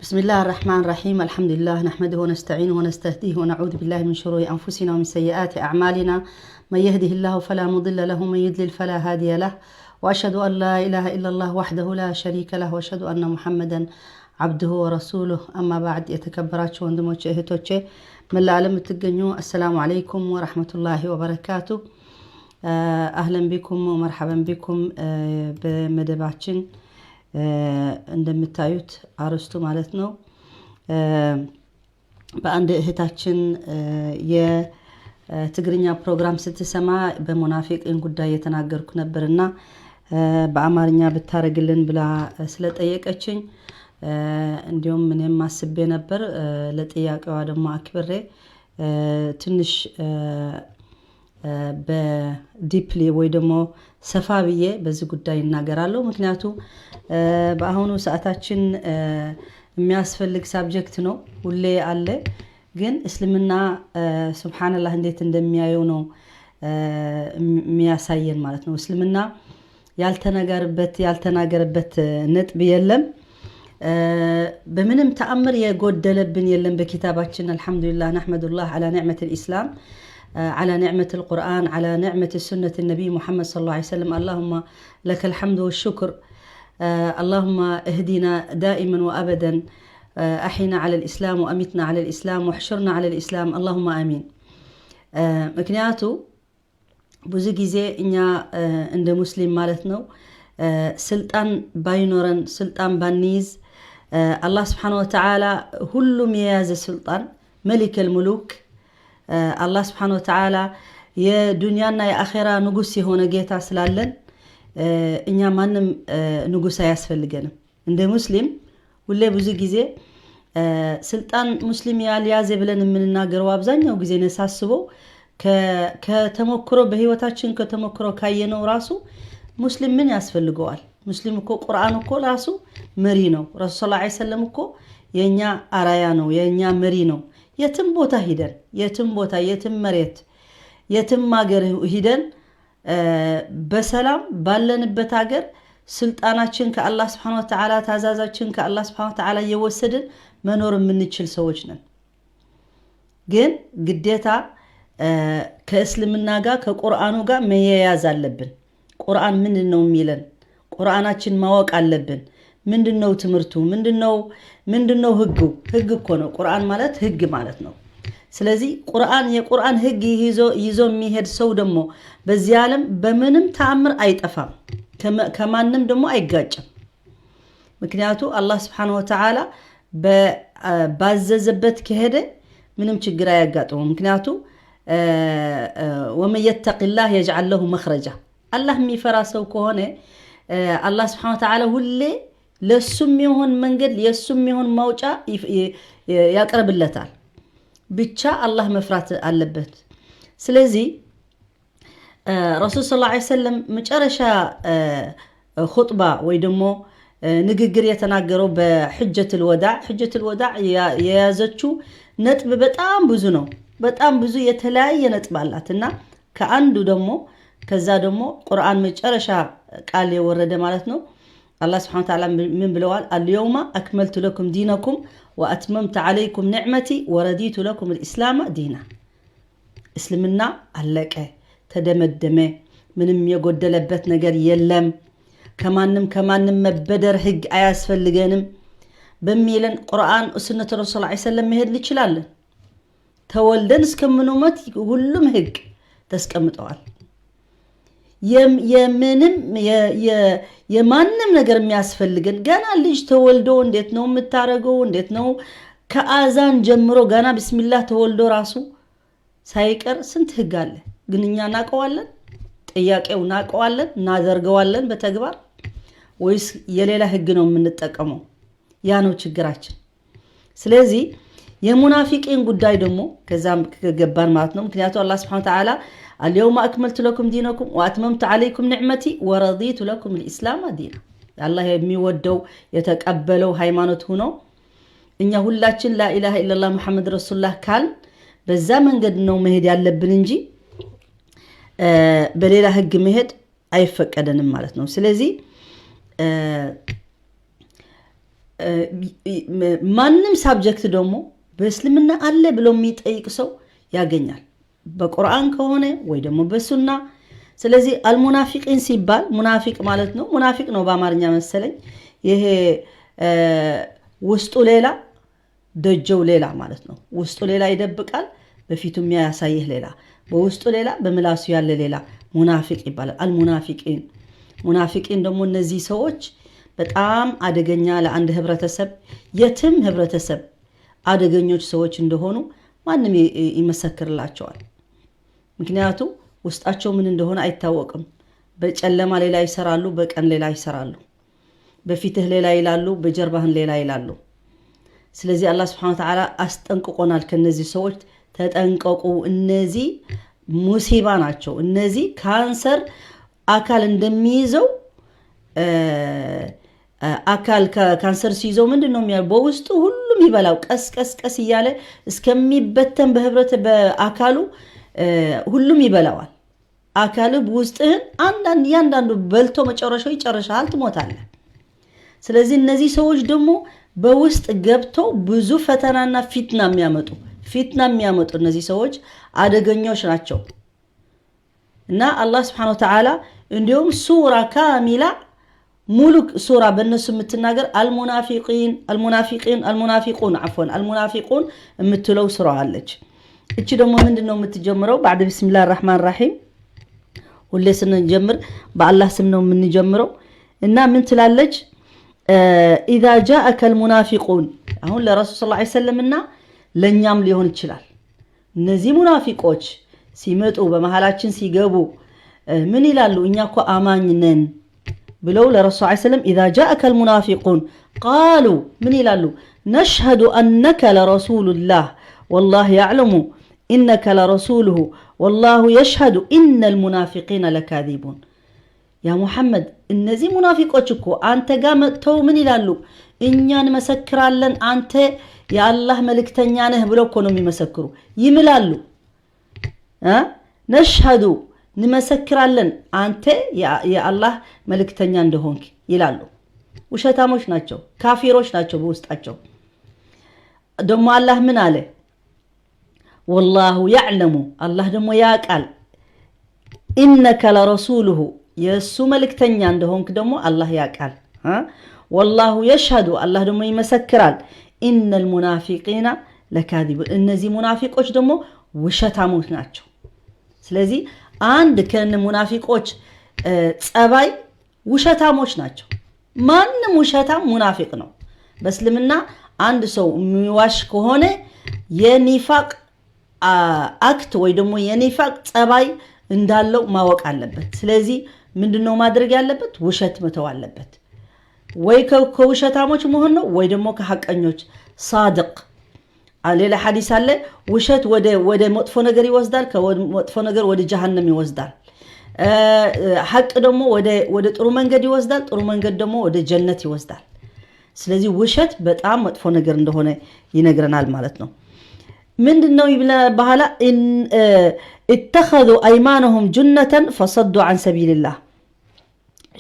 بسم الله الرحمن الرحيم، الحمد لله نحمده ونستعينه ونستهديه ونعوذ بالله من شرور أنفسنا ومن سيئات أعمالنا، من يهده الله فلا مضل له ومن يضلل فلا هادي له، وأشهد أن لا إله إلا الله وحده لا شريك له وأشهد أن محمدا عبده ورسوله، أما بعد። የተከበራችሁ ወንድሞቼ እህቶቼ፣ መላ ዓለም የምትገኙ السلام عليكم ورحمة الله وبركاته። أهلا بكم ومرحبا بكم። በመደባችን እንደምታዩት አርስቱ ማለት ነው በአንድ እህታችን የትግርኛ ፕሮግራም ስትሰማ በሙናፊቅን ጉዳይ የተናገርኩ ነበርና በአማርኛ ብታረግልን ብላ ስለጠየቀችኝ እንዲሁም እኔም አስቤ ነበር። ለጥያቄዋ ደግሞ አክብሬ ትንሽ በ deeply ወይ ደግሞ ሰፋ ብዬ በዚህ ጉዳይ እናገራለሁ። ምክንያቱ በአሁኑ ሰዓታችን የሚያስፈልግ subject ነው፣ ሁሌ አለ። ግን እስልምና سبحان الله እንዴት እንደሚያየው ነው የሚያሳየን ማለት ነው። እስልምና ያልተናገረበት ነጥብ የለም። በምንም ተአምር የጎደለብን የለም በኪታባችን። الحمد لله نحمد الله على نعمة الإسلام، على نعمة القرآن، على نعمة سنة النبي محمد صلى الله عليه وسلم. اللهم لك الحمد والشكر. اللهم اهدنا دائما وأبدا، أحينا على الإسلام وأمتنا على الإسلام واحشرنا على الإسلام، اللهم آمين። ምክንያቱ ብዙ ጊዜ እኛ እንደ ሙስሊም ማለት ነው ስልጣን ባይኖረን፣ ስልጣን ባንይዝ፣ አላህ سبحانه وتعالى ሁሉም የያዘ ስልጣን ملك الملوك አላህ سبحانه وتعالى የዱንያና የአኼራ ንጉስ የሆነ ጌታ ስላለን እኛ ማንም ንጉስ አያስፈልገንም። እንደ ሙስሊም ሁሌ ብዙ ጊዜ ስልጣን ሙስሊም ያልያዘ ብለን የምንናገረው አብዛኛው ጊዜ ሳስበው ከተሞክሮ በህይወታችን ከተሞክሮ ካየነው ራሱ ሙስሊም ምን ያስፈልገዋል? ሙስሊም እኮ ቁርአን እኮ ራሱ መሪ ነው። ረሱል صلى الله عليه وسلم እኮ የእኛ አራያ ነው፣ የእኛ መሪ ነው። የትም ቦታ ሂደን፣ የትም ቦታ፣ የትም መሬት፣ የትም ሀገር ሂደን በሰላም ባለንበት ሀገር ስልጣናችን ከአላህ سبحانه وتعالى፣ ታዛዛችን ከአላህ سبحانه وتعالى እየወሰድን መኖር የምንችል ሰዎች ነን። ግን ግዴታ ከእስልምና ጋር ከቁርአኑ ጋር መያያዝ አለብን። ቁርአን ምንድን ነው የሚለን? ቁርአናችን ማወቅ አለብን። ምንድን ነው ትምህርቱ? ምንድን ነው ህጉ? ህግ እኮ ነው። ቁርአን ማለት ህግ ማለት ነው። ስለዚህ የቁርአን ህግ ይዞ የሚሄድ ሰው ደግሞ በዚህ ዓለም በምንም ተአምር አይጠፋም፣ ከማንም ደግሞ አይጋጭም። ምክንያቱ አላህ سبحانه وتعالى ባዘዘበት ከሄደ ምንም ችግር አያጋጥመው። ምክንያቱ ومن يتق الله يجعل له مخرجا። አላህ የሚፈራ ሰው ከሆነ አላህ سبحانه وتعالى ሁሌ ለሱ የሚሆን መንገድ፣ የእሱ የሚሆን ማውጫ ያቀርብለታል። ብቻ አላህ መፍራት አለበት። ስለዚህ ረሱል صلى الله عليه وسلم መጨረሻ ኹጥባ ወይ ደግሞ ንግግር የተናገረው በ حجة الوداع፣ حجة الوداع የያዘችው ነጥብ በጣም ብዙ ነው። በጣም ብዙ የተለያየ ነጥብ አላት እና ከአንዱ ደግሞ ከዛ ደግሞ ቁርአን መጨረሻ ቃል የወረደ ማለት ነው። አላህ سبحانه وتعالى ምን ብለዋል? اليوم أكملت لكم دينكم وأتممت عليكم نعمتي ورضيت لكم الإسلام دينا። እስልምና አለቀ፣ ተደመደመ። ምንም የጎደለበት ነገር የለም። ከማንም ከማንም መበደር ህግ አያስፈልገንም በሚለን ቁርአን سنة رسول عليه السلام መሄድ እንችላለን። ተወልደን እስከምንሞት ሁሉም ህግ ተስቀምጠዋል። የምንም የማንም ነገር የሚያስፈልገን ገና ልጅ ተወልዶ እንዴት ነው የምታደርገው? እንዴት ነው ከአዛን ጀምሮ ገና بسم الله ተወልዶ ራሱ ሳይቀር ስንት ህግ አለ። ግን እኛ እናውቀዋለን? ጥያቄው እናውቀዋለን? እናደርገዋለን በተግባር ወይስ የሌላ ህግ ነው የምንጠቀመው? ያ ነው ችግራችን። ስለዚህ የሙናፊቂን ጉዳይ ደግሞ ከዛም ከገባን ማለት ነው። ምክንያቱ አላህ سبحانه وتعالى اليوم أكملت لكم دينكم وأتممت عليكم نعمتي ورضيت لكم الإسلام دينا። አላህ የሚወደው የተቀበለው ሃይማኖት ሆኖ እኛ ሁላችን لا إله إلا الله محمد رسول الله ካልን በዛ መንገድ ነው መሄድ ያለብን እንጂ በሌላ ህግ መሄድ አይፈቀደንም ማለት ነው። ስለዚህ ማንም subject ደግሞ በእስልምና አለ ብሎ የሚጠይቅ ሰው ያገኛል፣ በቁርአን ከሆነ ወይ ደግሞ በሱና። ስለዚህ المنافقين ሲባል ሙናፊቅ ማለት ነው። ሙናፊቅ ነው በአማርኛ መሰለኝ። ይሄ ውስጡ ሌላ ደጀው ሌላ ማለት ነው። ውስጡ ሌላ ይደብቃል፣ በፊቱ የሚያሳይህ ሌላ፣ በውስጡ ሌላ፣ በምላሱ ያለ ሌላ ሙናፊቅ ይባላል። المنافقين ሙናፊቂን ደግሞ እነዚህ ሰዎች በጣም አደገኛ ለአንድ ህብረተሰብ፣ የትም ህብረተሰብ አደገኞች ሰዎች እንደሆኑ ማንም ይመሰክርላቸዋል። ምክንያቱ ውስጣቸው ምን እንደሆነ አይታወቅም። በጨለማ ሌላ ይሰራሉ፣ በቀን ሌላ ይሰራሉ። በፊትህ ሌላ ይላሉ፣ በጀርባህን ሌላ ይላሉ። ስለዚህ አላህ سبحانه وتعالى አስጠንቅቆናል። ከነዚህ ሰዎች ተጠንቀቁ፣ እነዚህ ሙሲባ ናቸው። እነዚህ ካንሰር አካል እንደሚይዘው፣ አካል ካንሰር ሲይዘው ምንድን ነው የሚያ በውስጡ ሁሉም ይበላው፣ ቀስ ቀስ ቀስ እያለ እስከሚበተን በህብረት በአካሉ ሁሉም ይበላዋል። አካል ውስጥህን አንዳንድ እያንዳንዱ በልቶ መጨረሻው ይጨርሻል፣ ትሞታለህ። ስለዚህ እነዚህ ሰዎች ደግሞ በውስጥ ገብተው ብዙ ፈተናና ፊትና የሚያመጡ እነዚህ ሰዎች አደገኞች ናቸው። እና አላህ سبحانه وتعالى እንዲሁም ሱራ كاملة ሙሉ ሱራ በእነሱ የምትናገር المنافقين المنافقين المنافقون عفوا المنافقون የምትለው ሱራ አለች። እቺ ደግሞ ምንድን ነው የምትጀምረው? بعد بسم الله الرحمن الرحيم፣ ሁሌ ስንጀምር በአላህ ስም ነው የምንጀምረው። እና ምን ትላለች? إذا جاءك المنافقون፣ አሁን ለረሱል صلى الله عليه وسلم እና ለእኛም ሊሆን ይችላል። እነዚህ ሙናፊቆች ሲመጡ በመሃላችን ሲገቡ ምን ይላሉ? እኛ እኮ አማኝ ነን ብለው ለረሱል عليه السلام إذا جاءك المنافقون قالوا ምን ይላሉ? نشهد أنك لرسول الله والله يعلم إنك لرسوله والله يشهد إن المنافقين لكاذبون። يا ሙሐመድ፣ እነዚህ ሙናፊቆች እኮ አንተ ጋር መጥተው ምን ይላሉ? እኛ እንመሰክራለን አንተ የአላህ መልእክተኛ ነህ ብለው እኮ ነው የሚመሰክሩ፣ ይምላሉ። نشهد እንመሰክራለን አንተ የአላህ መልእክተኛ እንደሆንክ ይላሉ። ውሸታሞች ናቸው፣ ካፊሮች ናቸው በውስጣቸው። ደግሞ አላህ ምን አለ? والله يعلم፣ አላህ ደግሞ ያውቃል፣ إنك لرسوله የእሱ መልእክተኛ እንደሆንክ ደግሞ አላህ ያውቃል። والله يشهد አላህ ደግሞ ይመሰክራል። إن المنافقين لكاذبون እነዚህ ሙናፊቆች ደግሞ ውሸታሞች ናቸው። ስለዚህ አንድ ከነ ሙናፊቆች ጸባይ ውሸታሞች ናቸው። ማንም ውሸታም ሙናፊቅ ነው። በእስልምና አንድ ሰው የሚዋሽ ከሆነ የኒፋቅ act ወይ ደግሞ የኒፋቅ ጸባይ እንዳለው ማወቅ አለበት። ስለዚህ ምንድነው ማድረግ ያለበት? ውሸት መተው አለበት። ወይ ከውሸታሞች መሆን ነው ወይ ደግሞ ከሐቀኞች صادق። ሌላ ሐዲስ አለ። ውሸት ወደ መጥፎ ነገር ይወስዳል፣ ከመጥፎ ነገር ወደ ጀሃነም ይወስዳል። ሐቅ ደግሞ ወደ ጥሩ መንገድ ይወስዳል፣ ጥሩ መንገድ ደግሞ ወደ ጀነት ይወስዳል። ስለዚህ ውሸት በጣም መጥፎ ነገር እንደሆነ ይነግረናል ማለት ነው። ምንድን ነው በኋላ? اتخذوا أيمانهم جنة فصدوا عن سبيل الله።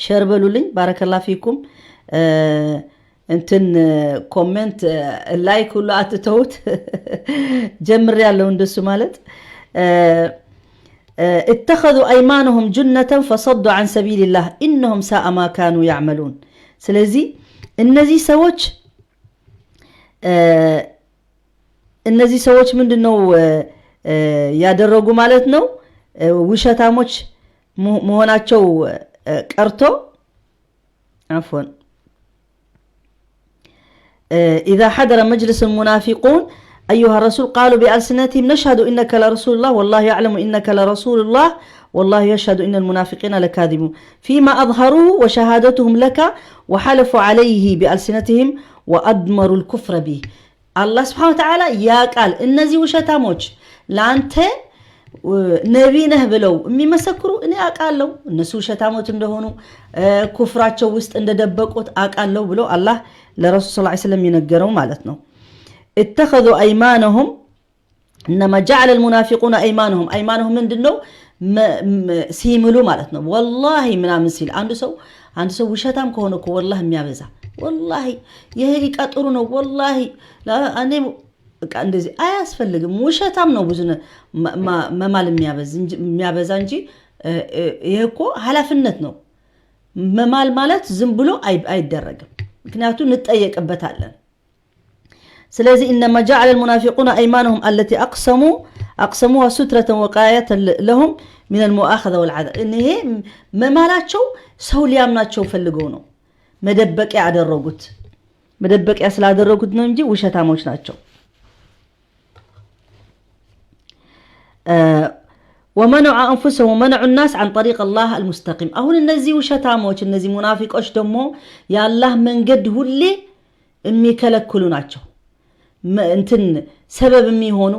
Share በሉልኝ፣ بارك الله فيكم። እንትን comment like ሁሉ አትተውት። ጀምር ያለው እንደሱ ማለት اتخذوا أيمانهم جنة فصدوا عن سبيل الله إنهم ساء ما كانوا يعملون። ስለዚህ እነዚህ ሰዎች ምንድን ነው ያደረጉ ማለት ነው? ውሸታሞች መሆናቸው ቀርቶ፣ عفوا، إذا حضر مجلس المنافقون أيها الرسول قالوا بألسنتهم نشهد إنك لرسول الله والله يعلم إنك لرسول الله والله يشهد إن المنافقين لكاذبون فيما أظهروه وشهادتهم لك وحلفوا عليه بألسنتهم وأضمروا الكفر به። አላህ سبحانه وتعالى ያቃል እነዚህ ውሸታሞች ለአንተ ነቢ ነህ ብለው የሚመሰክሩ፣ እኔ አውቃለሁ እነሱ ውሸታሞች እንደሆኑ፣ ኩፍራቸው ውስጥ እንደደበቁት አውቃለሁ ብሎ አላህ ለረሱል صلى الله عليه وسلم የነገረው ማለት ነው። اتخذوا أيمانهم إنما جعل المنافقون أيمانهم أيمانهم ምንድን ነው? ሲምሉ ማለት ነው። ወላሂ ምናምን ሲል አንድ ሰው ውሸታም ከሆነ እኮ ወላሂ የሚያበዛ ወላሂ ይሄ እቃ ጥሩ ነው፣ ወላሂ እኔ በቃ እንደዚህ አያስፈልግም። ውሸታም ነው ብዙ መማል የሚያበዛ እንጂ ይሄ እኮ ኃላፊነት ነው። መማል ማለት ዝም ብሎ አይደረግም፣ ምክንያቱም እንጠየቅበታለን። ስለዚህ إنما جعل المنافقون أيمانهم التي أقسموها سترة وقاية لهم من المؤاخذة والعذاب። ይሄ መማላቸው ሰው ሊያምናቸው ፈልገው ነው፣ መደበቂያ አደረጉት። መደበቂያ ስላደረጉት ነው እንጂ ውሸታሞች ናቸው። ومنعوا أنفسهم ومنعوا الناس عن طريق الله المستقيم። አሁን እነዚህ ውሸታሞች እነዚህ ሙናፊቆች ደግሞ የአላህ መንገድ ሁሌ የሚከለክሉ ናቸው። እንትን ሰበብ የሚሆኑ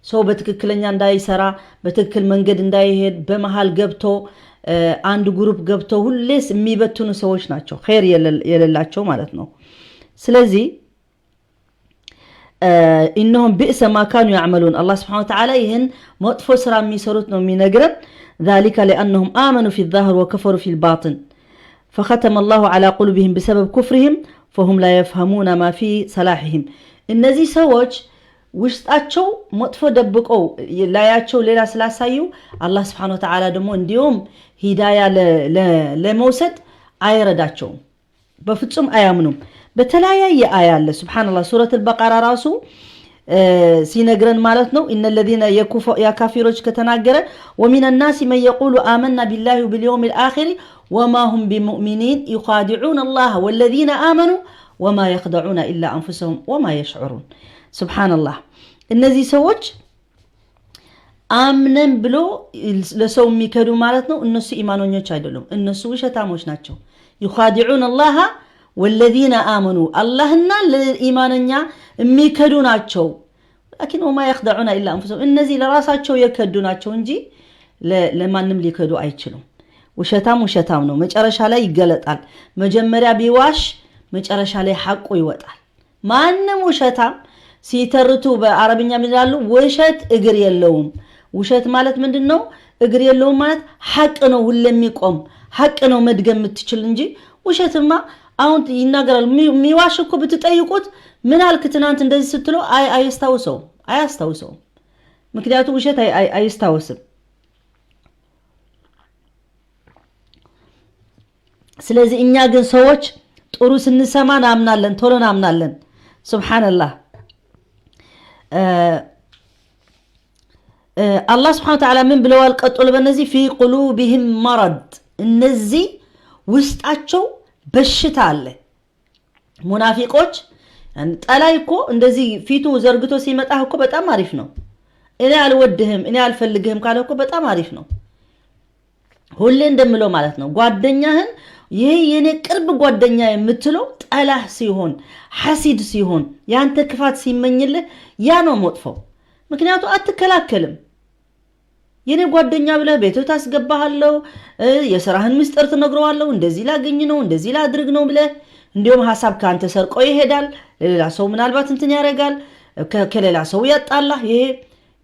ሰው በትክክለኛ እንዳይሰራ በትክክል መንገድ እንዳይሄድ በመሃል ገብቶ አንድ group ገብቶ ሁሌስ የሚበትኑ ሰዎች ናቸው፣ ኸይር የሌላቸው ማለት ነው። ስለዚህ إنهم بئس ما كانوا يعملون አላህ سبحانه وتعالى ይህን መጥፎ ስራ የሚሰሩት ነው የሚነግረን። ذلك لأنهم آمنوا في الظاهر وكفروا في الباطن فختم الله على قلوبهم بسبب كفرهم فهم لا يفهمون ما في صلاحهم። እነዚህ ሰዎች ውስጣቸው መጥፎ ደብቀው ላያቸው ሌላ ስላሳዩ አላህ ስብሓነሁ ወተዓላ ደግሞ እንዲሁም ሂዳያ ለመውሰድ አይረዳቸውም፣ በፍጹም አያምኑም። በተለያየ አያ አለ ሱብሓነላህ። ሱረት አልበቀራ ራሱ ሲነግረን ማለት ነው إن الذين የካፊሮች ከተናገረ ومن الناس من يقول آمنا بالله وباليوم الآخر وما هم بمؤمنين يخادعون الله والذين آمنوا وما يخدعون إلا أنفسهم وما يشعرون። سبحان الله እነዚህ ሰዎች አምነን ብሎ ለሰው የሚከዱ ማለት ነው። እነሱ ኢማኖኞች አይደሉም፣ እነሱ ውሸታሞች ናቸው። يخادعون الله والذين آمنوا አላህና ለኢማነኛ የሚከዱ ናቸው። لكن وما يخدعون إلا أنفسهم እነዚህ ለራሳቸው የከዱ ናቸው እንጂ ለማንም ሊከዱ አይችሉም። ውሸታም ውሸታም ነው፣ መጨረሻ ላይ ይገለጣል። መጀመሪያ ቢዋሽ መጨረሻ ላይ ሐቁ ይወጣል። ማንም ውሸታም ሲተርቱ በአረብኛ ይላሉ ውሸት እግር የለውም። ውሸት ማለት ምንድን ነው? እግር የለውም ማለት ሐቅ ነው፣ ሁሌ የሚቆም ሐቅ ነው መድገም የምትችል እንጂ ውሸትማ አሁን ይናገራል። የሚዋሽ እኮ ብትጠይቁት ምን አልክ ትናንት እንደዚህ ስትለው አያስታውሰውም አያስታውሰውም። ምክንያቱም ውሸት አይስታወስም። ስለዚህ እኛ ግን ሰዎች ጥሩ ስንሰማ ናምናለን፣ ቶሎ ናምናለን። ሱብሓነላህ አላህ ስብሓነ ወተዓላ ምን ብለዋል? ቀጥሎ በእነዚህ ፊ ቁሉቢሂም መረድ፣ እነዚህ ውስጣቸው በሽታ አለ። ሙናፊቆች ጠላይ እኮ እንደዚህ ፊቱ ዘርግቶ ሲመጣህ እኮ በጣም አሪፍ ነው። እኔ አልወድህም እኔ አልፈልግህም ካለ እኮ በጣም አሪፍ ነው። ሁሌ እንደምለው ማለት ነው ጓደኛህን ይሄ የኔ ቅርብ ጓደኛ የምትለው ጠላህ ሲሆን ሐሲድ ሲሆን የአንተ ክፋት ሲመኝልህ ያ ነው መጥፎው። ምክንያቱ አትከላከልም። የኔ ጓደኛ ብለህ ቤትህ ታስገባሃለው፣ የስራህን ምስጢር ትነግረዋለሁ፣ እንደዚህ ላገኝ ነው እንደዚህ ላድርግ ነው ብለህ እንዲሁም ሀሳብ ከአንተ ሰርቆ ይሄዳል። ለሌላ ሰው ምናልባት እንትን ያደርጋል፣ ከሌላ ሰው ያጣላህ። ይሄ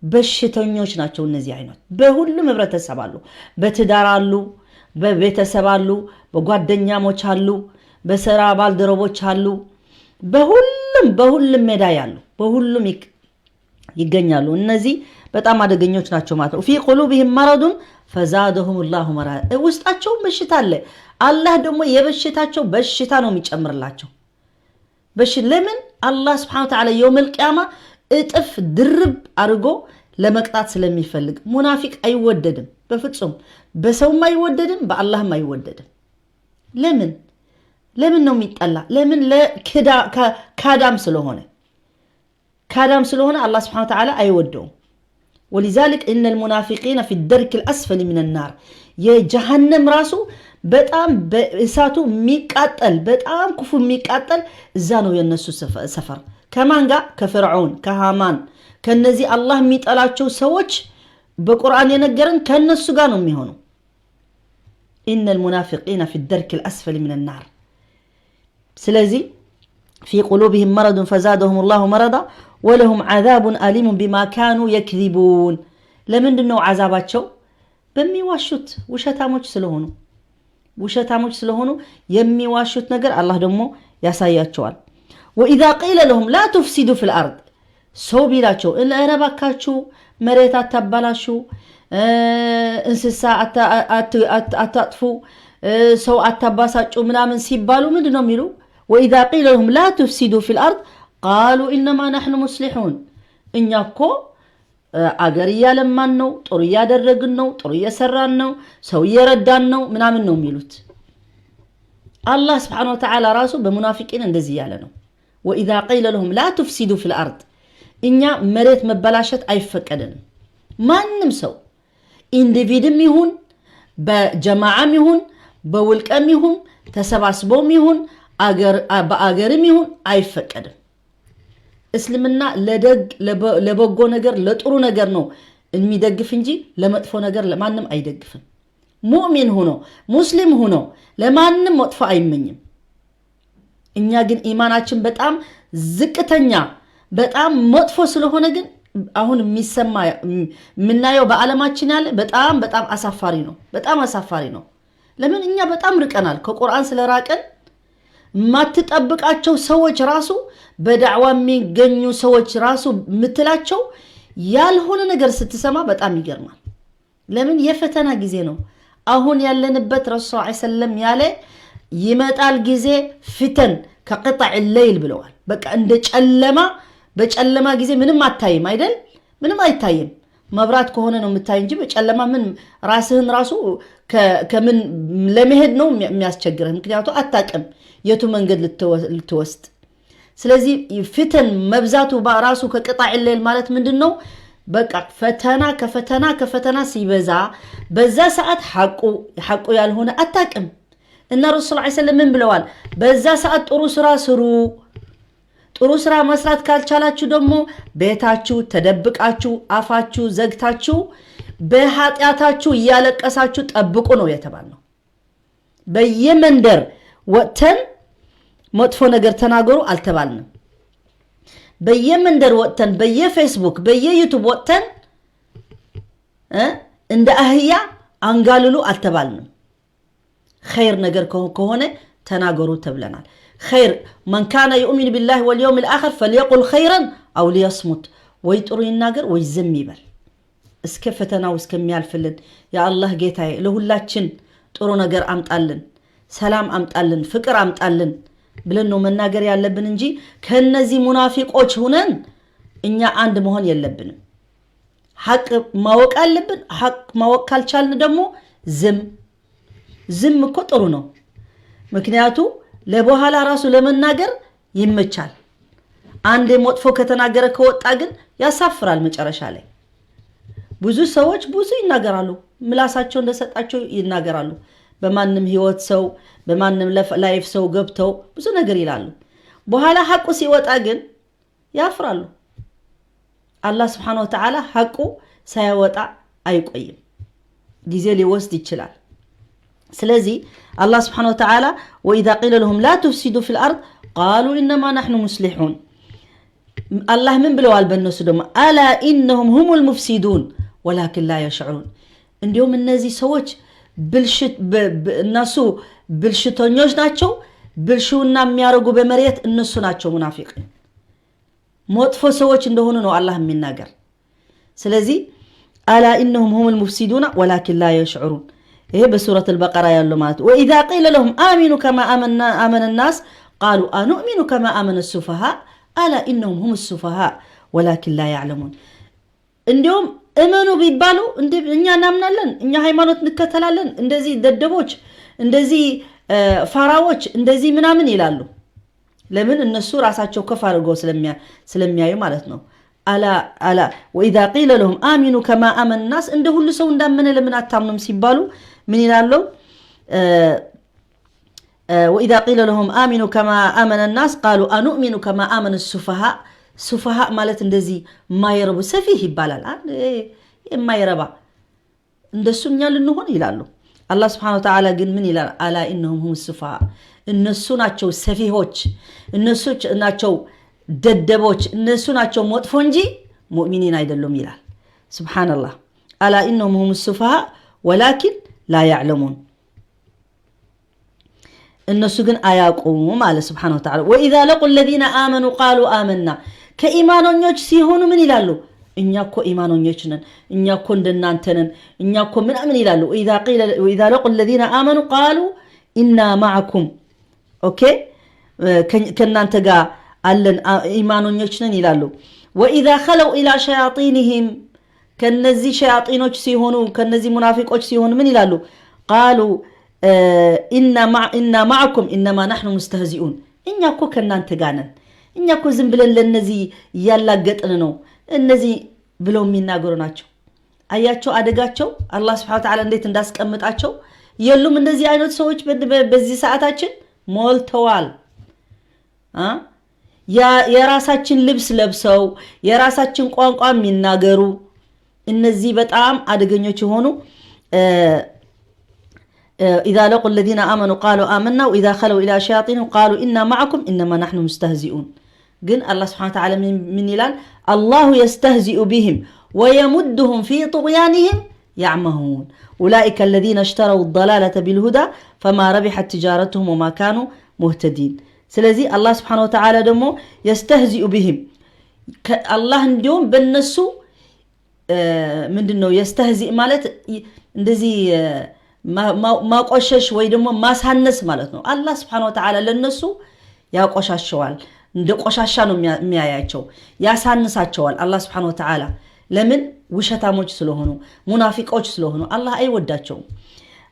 በሽተኞች ናቸው እነዚህ አይነት። በሁሉም ህብረተሰብ አሉ። በትዳር አሉ፣ በቤተሰብ አሉ፣ በጓደኛሞች አሉ፣ በስራ ባልደረቦች አሉ። በሁሉም በሁሉም ሜዳ ያሉ በሁሉም ይገኛሉ። እነዚህ በጣም አደገኞች ናቸው ማለት ነው። ፊ ቁሉብህም መረዱን ፈዛደሁም ላሁ መረዳ፣ ውስጣቸው በሽታ አለ። አላህ ደግሞ የበሽታቸው በሽታ ነው የሚጨምርላቸው። ለምን አላህ ስብሐነሁ ወተዓላ የውመል ቂያማ እጥፍ ድርብ አድርጎ ለመቅጣት ስለሚፈልግ። ሙናፊቅ አይወደድም በፍጹም፣ በሰውም አይወደድም፣ በአላህም አይወደድም። ለምን ለምን ነው የሚጠላ? ለምን? ካዳም ስለሆነ ካዳም ስለሆነ አላህ ስብሐነሁ ወተዓላ አይወደውም። ولذلك إن المنافقين في الدرك الأسفل من النار፣ የጀሃነም ራሱ በጣም በእሳቱ የሚቃጠል በጣም ክፉ የሚቃጠል እዛ ነው የነሱ ሰፈር። ከማን ጋር? ከፍርዖን ከሃማን ከነዚህ አላህ የሚጠላቸው ሰዎች በቁርአን የነገረን ከነሱ ጋር ነው የሚሆነው። إن المنافقين في الدرك الأسفل من النار። ስለዚህ في قلوبهم مرض فزادهم الله مرضا ولهم عذاب أليم بما كانوا يكذبون። ለምንድን ነው ዓዛባቸው? በሚዋሹት ውሸታሞች ስለሆኑ ውሸታሞች ስለሆኑ የሚዋሹት ነገር አላህ ደግሞ ያሳያቸዋል። وإذا قيل لهم لا تفسدوا في الأرض ሰው ቢላቸው ኧረ እባካችሁ መሬት አታባላሹ፣ እንስሳ አታጥፉ፣ ሰው አታባሳጩ ምናምን ሲባሉ ምንድን ነው የሚሉ? وإذا قيل لهم لا تفسدوا في الأرض قالوا إنما نحن مصلحون እኛ እኮ አገር እያለማን ነው፣ ጥሩ እያደረግን ነው፣ ጥሩ እየሰራን ነው፣ ሰው እየረዳን ነው ምናምን ነው የሚሉት። አላህ سبحانه وتعالى ራሱ በሙናፊቂን እንደዚህ እያለ ነው። وإذا قيل لهم لا تفسدوا في الأرض እኛ መሬት መበላሸት አይፈቀደንም። ማንም ሰው individual ም ይሁን በጀማዓም ይሁን በውልቀም ይሁን ተሰባስበውም ይሁን በአገርም ይሁን አይፈቀድም። እስልምና ለደግ ለበጎ ነገር ለጥሩ ነገር ነው የሚደግፍ እንጂ ለመጥፎ ነገር ለማንም አይደግፍም። ሙእሚን ሆኖ ሙስሊም ሆኖ ለማንም መጥፎ አይመኝም። እኛ ግን ኢማናችን በጣም ዝቅተኛ በጣም መጥፎ ስለሆነ ግን አሁን የሚሰማ የምናየው በዓለማችን ያለ በጣም በጣም አሳፋሪ ነው። በጣም አሳፋሪ ነው። ለምን እኛ በጣም ርቀናል። ከቁርአን ስለራቀን የማትጠብቃቸው ሰዎች ራሱ በዳዕዋ የሚገኙ ሰዎች ራሱ የምትላቸው ያልሆነ ነገር ስትሰማ በጣም ይገርማል። ለምን የፈተና ጊዜ ነው አሁን ያለንበት። ረሱል ስ ሰለም ያለ ይመጣል ጊዜ فتن كقطع الليل ብለዋል። በቃ እንደ ጨለማ በጨለማ ጊዜ ምንም አታይም አይደል? ምንም አይታይም። መብራት ከሆነ ነው የምታይ እንጂ በጨለማ ምን ራስህን ራሱ ከምን ለመሄድ ነው የሚያስቸግርህ። ምክንያቱ አታቅም የቱ መንገድ ልትወስድ። ስለዚህ فتن መብዛቱ ራሱ كقطع الليل ማለት ምንድን ነው? በቃ ፈተና ከፈተና ከፈተና ሲበዛ በዛ ሰዓት ሐቁ ያልሆነ አታቅም። እና ረሱል ስ ሰለም ምን ብለዋል? በዛ ሰዓት ጥሩ ስራ ስሩ። ጥሩ ስራ መስራት ካልቻላችሁ ደግሞ ቤታችሁ ተደብቃችሁ አፋችሁ ዘግታችሁ በኃጢአታችሁ እያለቀሳችሁ ጠብቁ ነው የተባልነው። በየመንደር ወጥተን መጥፎ ነገር ተናገሩ አልተባልንም። በየመንደር ወጥተን በየፌስቡክ በየዩቱብ ወጥተን እንደ አህያ አንጋልሉ አልተባልንም። ኸይር ነገር ከሆነ ተናገሩ ተብለናል። خير من كان يؤمن بالله واليوم الآخر فليقل خيرا أو ليصمت፣ ወይ ጥሩ ይናገር ወይ ዝም ይበል እስከ ፈተናው እስከሚያልፍልን። የአላህ ጌታዬ ለሁላችን ጥሩ ነገር አምጣልን፣ ሰላም አምጣልን፣ ፍቅር አምጣልን ብለን ነው መናገር ያለብን እንጂ ከነዚህ ሙናፊቆች ሁነን እኛ አንድ መሆን የለብንም። ሐቅ ማወቅ አለብን። ሐቅ ማወቅ ካልቻልን ደግሞ ዝም ዝም እኮ ጥሩ ነው። ምክንያቱ ለበኋላ ራሱ ለመናገር ይመቻል። አንዴ መጥፎ ከተናገረ ከወጣ ግን ያሳፍራል መጨረሻ ላይ። ብዙ ሰዎች ብዙ ይናገራሉ፣ ምላሳቸው እንደሰጣቸው ይናገራሉ። በማንም ህይወት ሰው በማንም life ሰው ገብተው ብዙ ነገር ይላሉ። በኋላ ሐቁ ሲወጣ ግን ያፍራሉ። አላህ سبحانه وتعالى ሐቁ ሳያወጣ አይቆይም፣ ጊዜ ሊወስድ ይችላል። ስለዚህ አላህ سبحانه وتعالى وإذا قيل لهم لا تفسدوا في الأرض قالوا إنما نحن مصلحون። አላህ ምን ብለዋል? በእነሱ ደግሞ ألا إنهم هم المفسدون ولكن لا يشعرون። እንዲሁም እነዚህ ሰዎች እነሱ ብልሽተኞች ናቸው። ብልሽውና የሚያደርጉ በመሬት እነሱ ናቸው። ሙናፊቅን መጥፎ ሰዎች እንደሆኑ ነው አላህ የሚናገር። ስለዚህ ألا إنهم هم المفسدون ولكن لا يشعرون። ይሄ በሱረት አልበቀራ ያለው ማለት ነው። وإذا قيل لهم آمنوا كما آمن الناس قالوا أنؤمن كما آمن السفهاء ألا إنهم هم السفهاء ولكن لا يعلمون። እንዲሁም እመኑ ቢባሉ እኛ እናምናለን፣ እኛ ሃይማኖት እንከተላለን፣ እንደዚህ ደደቦች፣ እንደዚህ ፋራዎች፣ እንደዚህ ምናምን ይላሉ። ለምን? እነሱ ራሳቸው ከፍ አድርገው ስለሚያዩ ማለት ነው። ألا وإذا قيل لهم آمنوا كما آمن الناس እንደ ሁሉ ሰው እንዳመነ ለምን አታምኑም ሲባሉ ምን ይላሉ? وإذا قيل لهم آمنوا كما آمن الناس قالوا أنؤمن كما آمن السفهاء። سفهاء ማለት እንደዚህ የማይረቡ سفيه ይባላል። የማይረባ እንደሱ እኛ ልንሆን ይላሉ። አላህ سبحانه وتعالى ግን ምን ይላል? ألا إنهم هم السفهاء፣ እነሱ ናቸው ሰፊሆች፣ እነሱ ናቸው ደደቦች፣ እነሱ ናቸው መጥፎ እንጂ ሙእሚኒን አይደሉም ይላል። سبحان الله። ألا إنهم هم السفهاء ولكن لا يعلمون። እነሱ ግን አያውቁም አለ سبحانه وتعالى። وإذا لقوا الذين آمنوا قالوا آمنا ከኢማኖኞች ሲሆኑ ምን ይላሉ? እኛ እኮ ኢማኖኞች ነን፣ እኛ እኮ እንደናንተ ነን፣ እኛ እኮ ምናምን ይላሉ። وإذا لقوا الذين آمنوا قالوا إنا معكم okay ከእናንተ ጋር አለን ኢማኖኞች ነን ይላሉ። وإذا خلوا إلى شياطينهم ከነዚህ ሸያጢኖች ሲሆኑ ከነዚህ ሙናፊቆች ሲሆኑ ምን ይላሉ? قالوا إنا معكم إنما نحن مستهزئون እኛ እኮ ከእናንተ ጋር ነን፣ እኛ እኮ ዝም ብለን ለነዚህ እያላገጥን ነው እነዚህ ብለው የሚናገሩ ናቸው። አያቸው አደጋቸው አላህ سبحانه وتعالى እንዴት እንዳስቀምጣቸው። የሉም እንደዚህ አይነት ሰዎች በዚህ ሰዓታችን ሞልተዋል። የራሳችን ልብስ ለብሰው የራሳችን ቋንቋ የሚናገሩ እነዚህ በጣም አደገኞች የሆኑ إذا لقوا الذين آمنوا قالوا آمنا وإذا خلوا إلى شياطينهم قالوا إنا معكم إنما نحن مستهزئون። ግን አላህ سبحانه وتعالى ምን ይላል? الله يستهزئ بهم ويمدهم في طغيانهم يعمهون أولئك الذين اشتروا الضلالة بالهدى فما ربحت تجارتهم وما كانوا مهتدين። ስለዚህ አላህ سبحانه وتعالى ደግሞ يستهزئ بهم አላህ እንዲሁም በእነሱ ምንድን ነው يستهزئ ማለት እንደዚህ ማቆሸሽ ወይ ደግሞ ማሳነስ ማለት ነው። አላህ سبحانه وتعالى ለነሱ ያቆሻሸዋል። እንደ ቆሻሻ ነው የሚያያቸው፣ ያሳንሳቸዋል። አላህ سبحانه وتعالى ለምን? ውሸታሞች ስለሆኑ ሙናፊቆች ስለሆኑ አላህ አይወዳቸውም።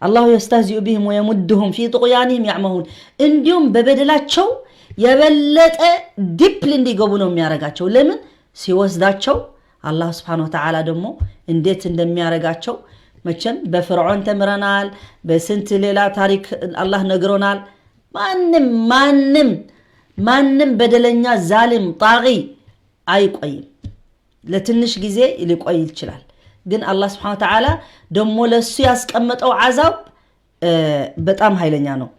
الله يستهزئ بهم ويمدهم في طغيانهم يعمهون። እንዲሁም በበደላቸው የበለጠ deeply እንዲገቡ ነው የሚያደርጋቸው። ለምን? ሲወስዳቸው አላህ سبحانه وتعالى ደግሞ እንዴት እንደሚያደርጋቸው መቼም በፍርዖን ተምረናል። በስንት ሌላ ታሪክ አላህ ነግሮናል። ማንም ማንም ማንም በደለኛ ظالم طاغي አይቆይም። ለትንሽ ጊዜ ሊቆይ ይችላል። ግን አላህ سبحانه وتعالى ደግሞ ለሱ ያስቀመጠው عذاب በጣም ኃይለኛ ነው።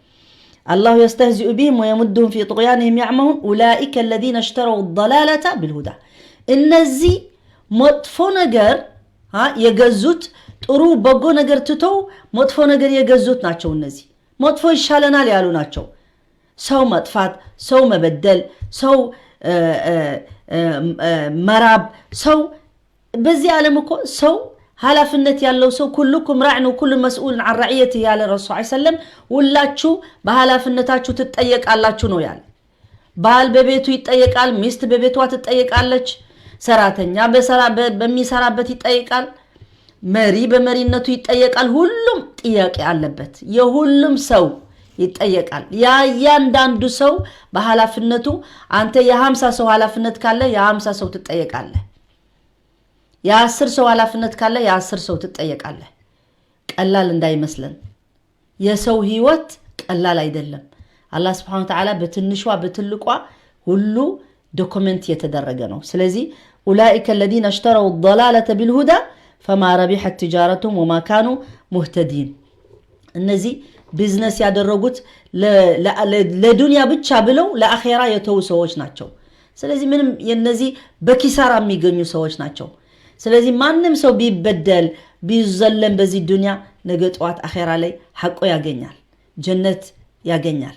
الله يستهزئ بهم ويمدهم في طغيانهم يعمهون أولئك الذين اشتروا الضلالة بالهدى። እነዚህ መጥፎ ነገር የገዙት ጥሩ በጎ ነገር ትተው መጥፎ ነገር የገዙት ናቸው። እነዚህ መጥፎ ይሻለናል ያሉ ናቸው። ሰው መጥፋት፣ ሰው መበደል፣ ሰው መራብ፣ ሰው በዚህ ዓለም እኮ ሰው ኃላፊነት ያለው ሰው كلكم راع وكل مسؤول عن رعيته ያለ ረሱል ሰለም ሁላችሁ በኃላፊነታችሁ ትጠየቃላችሁ ነው ያለ። ባል በቤቱ ይጠየቃል፣ ሚስት በቤቷ ትጠየቃለች፣ ሰራተኛ በሚሰራበት ይጠየቃል፣ መሪ በመሪነቱ ይጠየቃል። ሁሉም ጥያቄ አለበት። የሁሉም ሰው ይጠየቃል። ያእያንዳንዱ ሰው በኃላፊነቱ አንተ የ50 ሰው ኃላፊነት ካለ የ50 ሰው ትጠየቃለህ። የ10 ሰው ኃላፊነት ካለ የ10 ሰው ትጠየቃለህ። ቀላል እንዳይመስለን የሰው ህይወት ቀላል አይደለም። አላህ سبحانه وتعالى በትንሿ በትልቋ ሁሉ document የተደረገ ነው። ስለዚህ أولئك الذين اشتروا الضلالة بالهدى فما ربحت تجارتهم وما كانوا مهتدين። እነዚህ ቢዝነስ ያደረጉት ለዱንያ ብቻ ብለው ለአኼራ የተዉ ሰዎች ናቸው። ስለዚህ ምንም የነዚህ በኪሳራ የሚገኙ ሰዎች ናቸው። ስለዚህ ማንም ሰው ቢበደል ቢዘለም በዚህ ዱንያ ነገ ጠዋት አኼራ ላይ ሐቆ ያገኛል፣ ጀነት ያገኛል።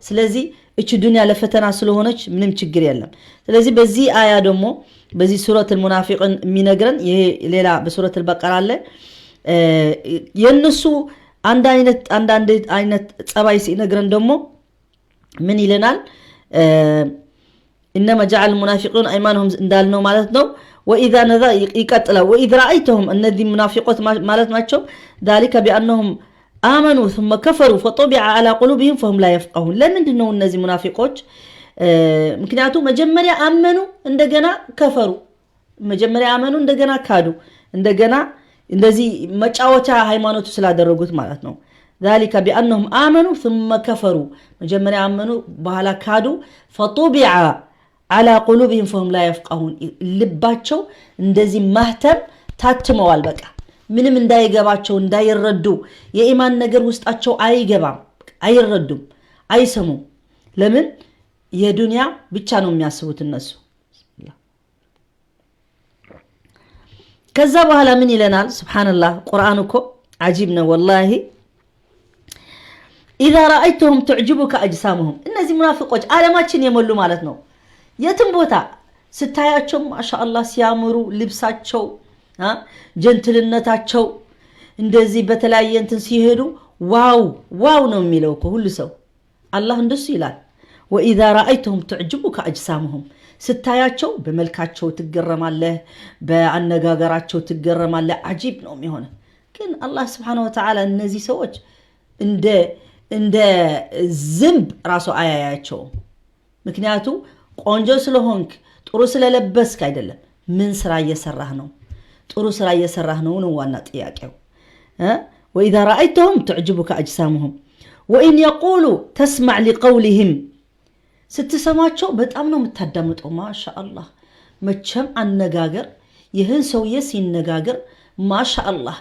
ስለዚህ እቺ ዱንያ ለፈተና ስለሆነች ምንም ችግር የለም። ስለዚህ በዚህ አያ ደግሞ በዚህ ሱረት ሙናፊቅን የሚነግረን ይሄ ሌላ በሱረት አልበቀራ አለ የእነሱ አንዳንድ አይነት ጸባይ ሲነግረን ደግሞ ምን ይለናል? إنما جعل المنافقون أيمانهم እንዳልነው ማለት ነው። وإذا ነዛ ይቀጥላል። وإذ رأيتهم እነዚህ ሙናፊቆች ማለት ናቸው። ذلك بأنهم آمنوا ثم كفروا فطبع على قلوبهم فهم لا يفقهون። ለምንድን ነው እነዚህ ሙናፊቆች? ምክንያቱም መጀመሪያ አመኑ፣ እንደገና ከፈሩ። መጀመሪያ አመኑ፣ እንደገና ካዱ፣ እንደገና እንደዚህ መጫወቻ ሃይማኖቱ ስላደረጉት ማለት ነው። ذلك بأنهم آمنوا ثم كفروا፣ መጀመሪያ አመኑ፣ በኋላ ካዱ። فطبع على قلوبهم فهم لا يفقهون። ልባቸው እንደዚህ ማህተም ታትመዋል። በቃ ምንም እንዳይገባቸው እንዳይረዱ፣ የኢማን ነገር ውስጣቸው አይገባም፣ አይረዱም፣ አይሰሙም። ለምን? የዱንያ ብቻ ነው የሚያስቡት እነሱ። ከዛ በኋላ ምን ይለናል? سبحان الله ቁርአን እኮ عجيب ነው والله። إذا رأيتهم تعجبك أجسامهم። እነዚህ ሙናፊቆች ዓለማችን የሞሉ ማለት ነው። የትም ቦታ ስታያቸው ማሻአላህ ሲያምሩ፣ ልብሳቸው፣ gentle ነታቸው እንደዚህ በተለያየ እንትን ሲሄዱ wow wow ነው የሚለው እኮ ሁሉ ሰው። አላህ እንደሱ ይላል። وإذا رأيتهم تعجبك أجسامهم፣ ስታያቸው በመልካቸው ትገረማለህ፣ በአነጋገራቸው ትገረማለህ። عجيب ነው የሚሆነ። ግን አላህ سبحانه وتعالى እነዚህ ሰዎች እንደ ዝንብ ራሱ አያያቸውም። ምክንያቱ ቆንጆ ስለሆንክ፣ ጥሩ ስለለበስክ አይደለም። ምን ስራ እየሰራህ ነው? ጥሩ ስራ እየሰራህ ነው ነው ዋና ጥያቄው። وإذا رأيتهم تعجبك أجسامهم وإن يقولوا تسمع لقولهم፣ ስትሰማቸው በጣም ነው የምታዳምጠው። ማሻአላህ መቼም አነጋገር ይህን ሰውዬ ሲነጋገር ማሻአላህ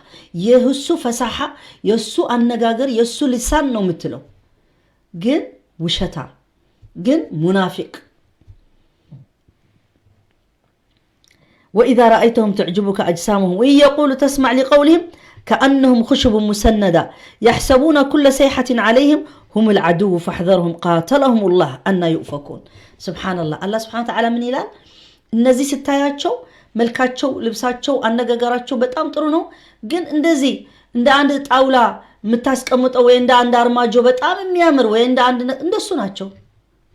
የእሱ فصاحة፣ የእሱ አነጋገር፣ የእሱ لسان ነው የምትለው። ግን ውሸታም፣ ግን ሙናፊቅ። وإذا رأيتهم تعجبك أجسامهم وإن يقولوا تسمع لقولهم كأنهم خشب مسندة يحسبون كل صيحة عليهم هم العدو فاحذرهم قاتلهم الله أنى يؤفكون። سبحان الله። አላህ سبحانه وتعالى ምን ይላል? እነዚህ ስታያቸው መልካቸው፣ ልብሳቸው፣ አነጋገራቸው በጣም ጥሩ ነው። ግን እንደዚህ እንደ አንድ ጣውላ የምታስቀምጠው ወይ እንደ አንድ አርማጆ በጣም የሚያምር ወይ እንደ አንድ እንደሱ ናቸው።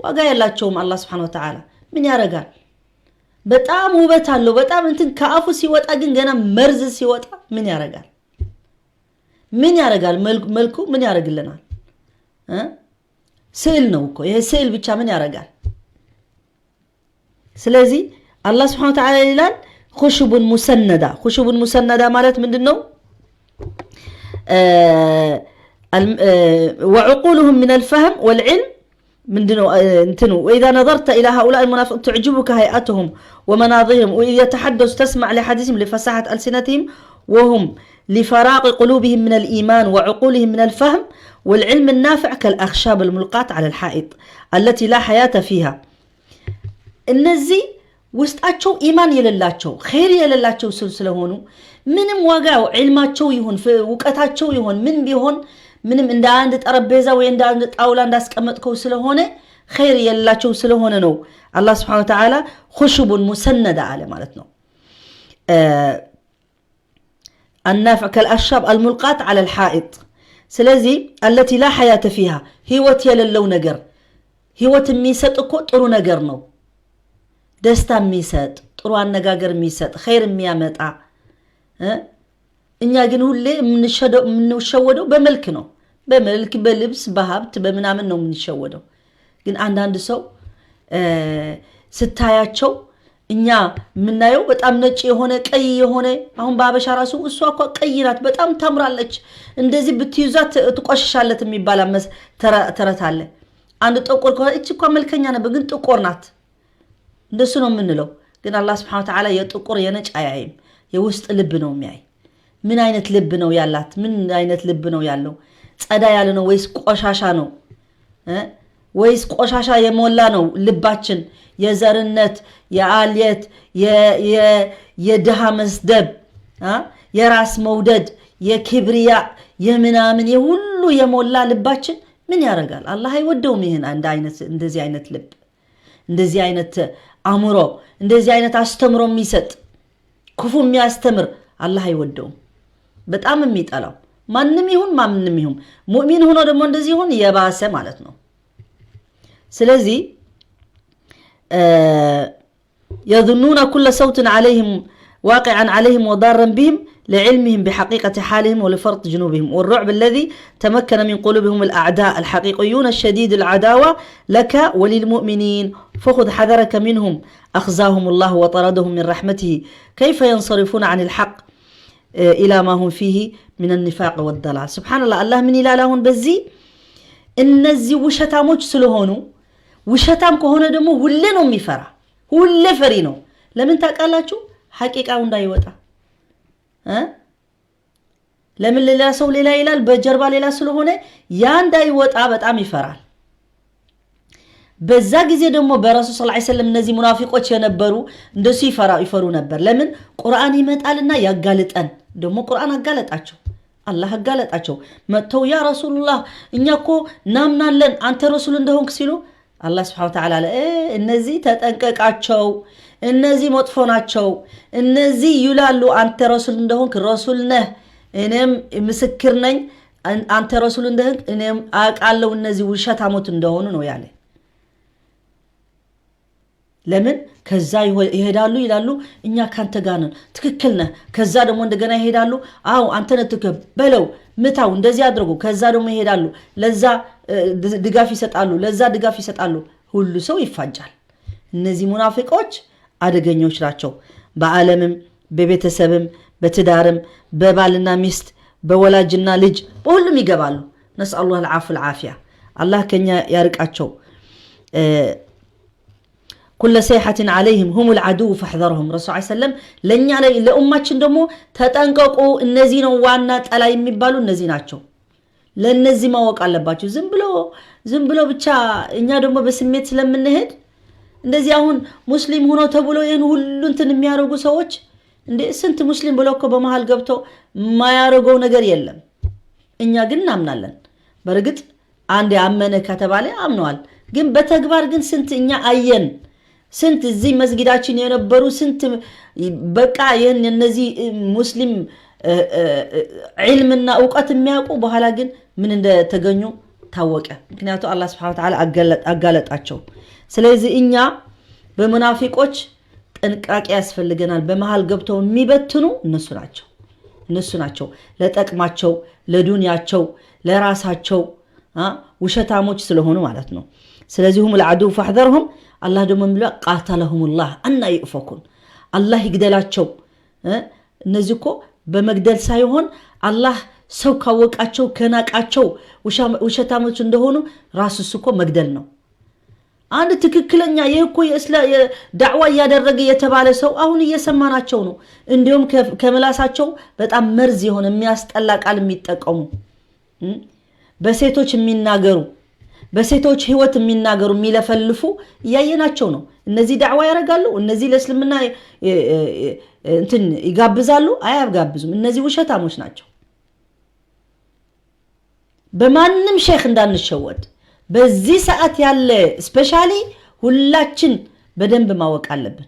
ዋጋ የላቸውም። አላህ سبحانه وتعالى ምን ያደርጋል? በጣም ውበት አለው። በጣም እንትን ከአፉ ሲወጣ ግን ገና መርዝ ሲወጣ ምን ያደርጋል? ምን ያደርጋል? መልኩ ምን ያደርግልናል? ስዕል ነው እኮ ይሄ፣ ስዕል ብቻ ምን ያደርጋል? ስለዚህ አላህ سبحانه وتعالى ይላል خشب مسندة። خشب مسندة ማለት ምንድን ነው? وعقولهم من الفهم والعلم ምንድነው እንትኑ وإذا نظرت إلى هؤلاء المنافقين تعجبك هيئتهم ومناظرهم وإذا يتحدث تسمع لحديثهم لفصاحة ألسنتهم وهم لفراغ قلوبهم من الإيمان وعقولهم من الفهم والعلم النافع كالأخشاب الملقاة على الحائط التي لا حياة فيها። እነዚህ ውስጣቸው ኢማን የሌላቸው፣ ኸይር የሌላቸው ስለሆኑ ምንም ዋጋው ዕልማቸው ይሁን እውቀታቸው ይሁን ምን ቢሆን ምንም እንደ አንድ ጠረጴዛ ወይ እንደ አንድ ጣውላ እንዳስቀመጥከው ስለሆነ፣ ኸይር የሌላቸው ስለሆነ ነው አላህ سبحانه وتعالى خشب مسندة አለ ማለት ነው። النافع كالأخشاب الملقاة على الحائط። ስለዚህ التي لا حياة فيها፣ ህይወት የሌለው ነገር። ህይወት የሚሰጥ እኮ ጥሩ ነገር ነው። ደስታ የሚሰጥ፣ ጥሩ አነጋገር የሚሰጥ፣ ኸይር የሚያመጣ። እኛ ግን ሁሌ የምንሸወደው በመልክ ነው። በመልክ፣ በልብስ፣ በሀብት፣ በምናምን ነው የምንሸወደው። ግን አንዳንድ ሰው ስታያቸው እኛ የምናየው በጣም ነጭ የሆነ፣ ቀይ የሆነ፣ አሁን በሀበሻ ራሱ እሷ እኮ ቀይ ናት፣ በጣም ታምራለች፣ እንደዚህ ብትይዟት ትቆሽሻለት የሚባል ተረት አለ። አንድ ጥቁር ከሆነ እች እኳ መልከኛ ነበር ግን ጥቁር ናት፣ እንደሱ ነው የምንለው። ግን አላህ سبحانه وتعالى የጥቁር የነጭ አያይም፣ የውስጥ ልብ ነው የሚያይ። ምን አይነት ልብ ነው ያላት? ምን አይነት ልብ ነው ያለው? ጸዳ ያለ ነው ወይስ ቆሻሻ ነው? ወይስ ቆሻሻ የሞላ ነው ልባችን? የዘርነት፣ የአልየት፣ የድሃ መስደብ፣ የራስ መውደድ፣ የ كبرياء፣ የምናምን የሁሉ የሞላ ልባችን ምን ያደርጋል? አላህ አይወደውም ይህን እንደዚህ አይነት ልብ፣ እንደዚህ አይነት አእምሮ፣ እንደዚህ አይነት አስተምሮ የሚሰጥ፣ ክፉ የሚያስተምር አላህ አይወደውም። በጣም የሚጠላው ማንም ይሁን ማንም ይሁን፣ ሙእሚን ሆኖ ደግሞ እንደዚህ ይሁን የባሰ ማለት ነው። ስለዚህ يظنون كل صوت عليهم واقعا عليهم وضارا بهم لعلمهم بحقيقة حالهم ولفرط جنوبهم والرعب الذي تمكن من قلوبهم الأعداء الحقيقيون الشديد العداوة لك وللمؤمنين، فخذ حذرك منهم، أخزاهم الله وطردهم من رحمته، كيف ينصرفون عن الحق إلى ما هم فيه من النفاق والضلال። سبحان الله። አላህ ምን ይላል አሁን በዚህ? እነዚህ ውሸታሞች ስለሆኑ፣ ውሸታም ከሆነ ደግሞ ሁሌ ነው የሚፈራ፣ ሁሌ ፈሪ ነው። ለምን ታውቃላችሁ? ሐቂቃው እንዳይወጣ። ለምን ሌላ ሰው ሌላ ይላል፣ በጀርባ ሌላ ስለሆነ ያ እንዳይወጣ በጣም ይፈራል። በዛ ጊዜ ደግሞ በረሱል صلى الله عليه وسلم እነዚህ ሙናፊቆች የነበሩ እንደሱ ይፈሩ ነበር። ለምን? ቁርአን ይመጣልና ያጋልጠን። ደግሞ ቁርአን አጋለጣቸው። አላህ አጋለጣቸው። መጥተው ያ ረሱሉላህ እኛ እኮ እናምናለን አንተ ረሱል እንደሆንክ ሲሉ አላህ ስብሐነ ወተዓላ አለ እነዚህ ተጠንቀቃቸው፣ እነዚህ መጥፎ ናቸው፣ እነዚህ ይላሉ አንተ ረሱል እንደሆንክ ረሱል ነህ፣ እኔም ምስክር ነኝ አንተ ረሱል እንደሆንክ እኔም አውቃለሁ እነዚህ ውሸታሞች እንደሆኑ ነው ያለ። ለምን ከዛ ይሄዳሉ ይላሉ እኛ ካንተ ጋር ነን ትክክል ነህ። ከዛ ደግሞ እንደገና ይሄዳሉ አዎ አንተ ነህ ትክክል በለው ምታው እንደዚህ አድርጉ። ከዛ ደግሞ ይሄዳሉ ለዛ ድጋፍ ይሰጣሉ፣ ለዛ ድጋፍ ይሰጣሉ። ሁሉ ሰው ይፋጃል። እነዚህ ሙናፊቆች አደገኞች ናቸው። በዓለምም በቤተሰብም በትዳርም በባልና ሚስት በወላጅና ልጅ በሁሉም ይገባሉ። ነስአሉላህ አልዓፉ አልዓፊያ። አላህ ከኛ ያርቃቸው። ኩለ ሰይሐትን ዓለይህም ሁሙል ዓድው ፈሕዘርሁም። ረሱል ዐለይሂ ሰለም ለእኛ ለኡማችን ደግሞ ተጠንቀቁ፣ እነዚህ ነው ዋና ጠላ የሚባሉ እነዚህ ናቸው። ለእነዚህ ማወቅ አለባቸው። ዝም ብሎ ብቻ እኛ ደግሞ በስሜት ስለምንሄድ እንደዚህ አሁን ሙስሊም ሆኖ ተብሎ ይህን ሁሉ እንትን የሚያደርጉ ሰዎች እንዴ ስንት ሙስሊም ብሎ እኮ በመሃል ገብቶ የማያደርገው ነገር የለም። እኛ ግን እናምናለን። በእርግጥ አንድ ያመነ ከተባለ አምነዋል። ግን በተግባር ግን ስንት እኛ አየን። ስንት እዚህ መስጊዳችን የነበሩ ስንት በቃ ይህን እነዚህ ሙስሊም ዒልምና እውቀት የሚያውቁ በኋላ ግን ምን እንደተገኙ ታወቀ። ምክንያቱ አላህ ስብሐነ ወተዓላ አጋለጣቸው። ስለዚህ እኛ በሙናፊቆች ጥንቃቄ ያስፈልገናል። በመሃል ገብተው የሚበትኑ እነሱ ናቸው። እነሱ ናቸው ለጠቅማቸው፣ ለዱንያቸው፣ ለራሳቸው ውሸታሞች ስለሆኑ ማለት ነው። ስለዚህ ሁም ልዓድው ፈሕዘርሁም። አላህ ደግሞ የሚለው ቃተለሁሙላህ አና ይእፈኩን፣ አላህ ይግደላቸው። እነዚህ እኮ በመግደል ሳይሆን አላህ ሰው ካወቃቸው ከናቃቸው ውሸታሞች እንደሆኑ ራሱ እሱ እኮ መግደል ነው። አንድ ትክክለኛ ይህ እኮ ዳዕዋ እያደረገ የተባለ ሰው አሁን እየሰማናቸው ነው። እንዲሁም ከምላሳቸው በጣም መርዝ የሆነ የሚያስጠላ ቃል የሚጠቀሙ፣ በሴቶች የሚናገሩ፣ በሴቶች ህይወት የሚናገሩ፣ የሚለፈልፉ እያየናቸው ነው። እነዚህ ዳዕዋ ያደርጋሉ፣ እነዚህ ለእስልምና እንትን ይጋብዛሉ፣ አያጋብዙም። እነዚህ ውሸታሞች ናቸው። በማንም ሼክ እንዳንሸወድ በዚህ ሰዓት ያለ specially ሁላችን በደንብ ማወቅ አለብን።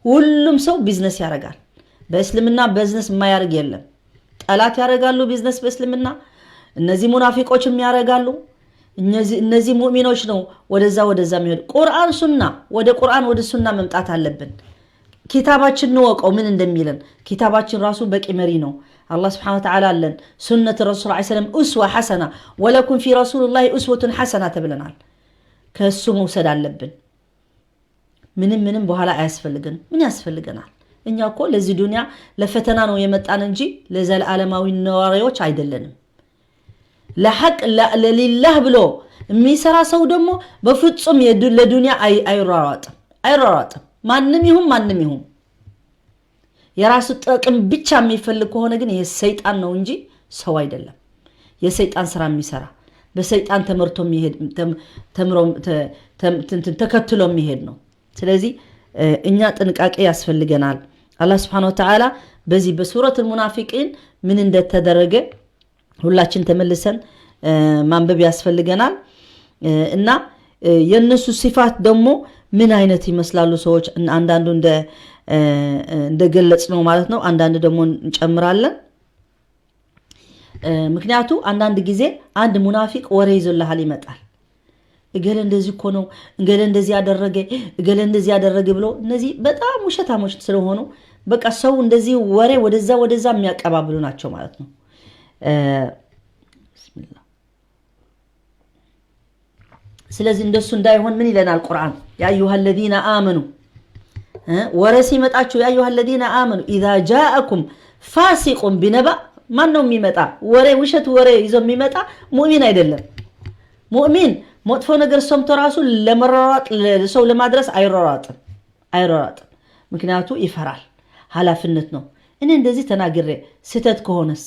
ሁሉም ሰው ቢዝነስ ያደርጋል። በእስልምና ቢዝነስ የማያደርግ የለም። ጠላት ያደርጋሉ ቢዝነስ በእስልምና፣ እነዚህ ሙናፊቆችም ያደርጋሉ። እነዚህ ሙእሚኖች ነው ወደዛ ወደዛ የሚሄዱ። ቁርአን ሱና፣ ወደ ቁርአን ወደ ሱና መምጣት አለብን። ኪታባችን እንወቀው ምን እንደሚለን። ኪታባችን ራሱ በቂ መሪ ነው። አላህ ስብሐነ ወተዓላ አለን ሱነት ረሱል ዐለይሂ ሰላም ኡስዋ ሐሰና ወለኩም ፊ ረሱልላሂ ኡስወቱን ሐሰና ተብለናል። ከእሱ መውሰድ አለብን። ምንም ምንም በኋላ አያስፈልግን። ምን ያስፈልገናል? እኛ እኮ ለዚህ ዱንያ ለፈተና ነው የመጣን እንጂ ለዘላለማዊ ነዋሪዎች አይደለንም። ለሐቅ ለሊላህ ብሎ የሚሰራ ሰው ደግሞ በፍጹም ለዱንያ አይሯሯጥም አይሯሯጥም። ማንም ይሁን ማንም ይሁን የራሱ ጥቅም ብቻ የሚፈልግ ከሆነ ግን ይሄ ሰይጣን ነው እንጂ ሰው አይደለም። የሰይጣን ስራ የሚሰራ በሰይጣን ተመርቶ የሚሄድ ተከትሎ የሚሄድ ነው። ስለዚህ እኛ ጥንቃቄ ያስፈልገናል። አላህ ስብሐነ ወተዓላ በዚህ በሱረቱል ሙናፊቂን ምን እንደተደረገ ሁላችን ተመልሰን ማንበብ ያስፈልገናል። እና የነሱ ሲፋት ደግሞ ምን አይነት ይመስላሉ ሰዎች አንዳንዱ እንደገለጽ ነው ማለት ነው። አንዳንድ ደግሞ እንጨምራለን። ምክንያቱ አንዳንድ ጊዜ አንድ ሙናፊቅ ወሬ ይዞልሃል ይመጣል። እገሌ እንደዚህ እኮ ነው፣ እገሌ እንደዚህ ያደረገ፣ እገሌ እንደዚህ ያደረገ ብሎ እነዚህ በጣም ውሸታሞች ስለሆኑ በቃ ሰው እንደዚህ ወሬ ወደዛ ወደዛ የሚያቀባብሉ ናቸው ማለት ነው። ስለዚህ እንደሱ እንዳይሆን ምን ይለናል ቁርአን? ያ አዩሃ ለዚነ አመኑ፣ ወሬ ሲመጣችሁ ያ አዩሃ ለዚነ አመኑ ኢዛ ጃአኩም ፋሲቁን ቢነባ። ማን ነው የሚመጣ ወሬ? ውሸት ወሬ ይዞ የሚመጣ ሙእሚን አይደለም። ሙእሚን መጥፎ ነገር ሰምቶ ራሱ ለመሯሯጥ ሰው ለማድረስ አይሯሯጥም አይሯሯጥም። ምክንያቱ ይፈራል፣ ኃላፊነት ነው። እኔ እንደዚህ ተናግሬ ስህተት ከሆነስ፣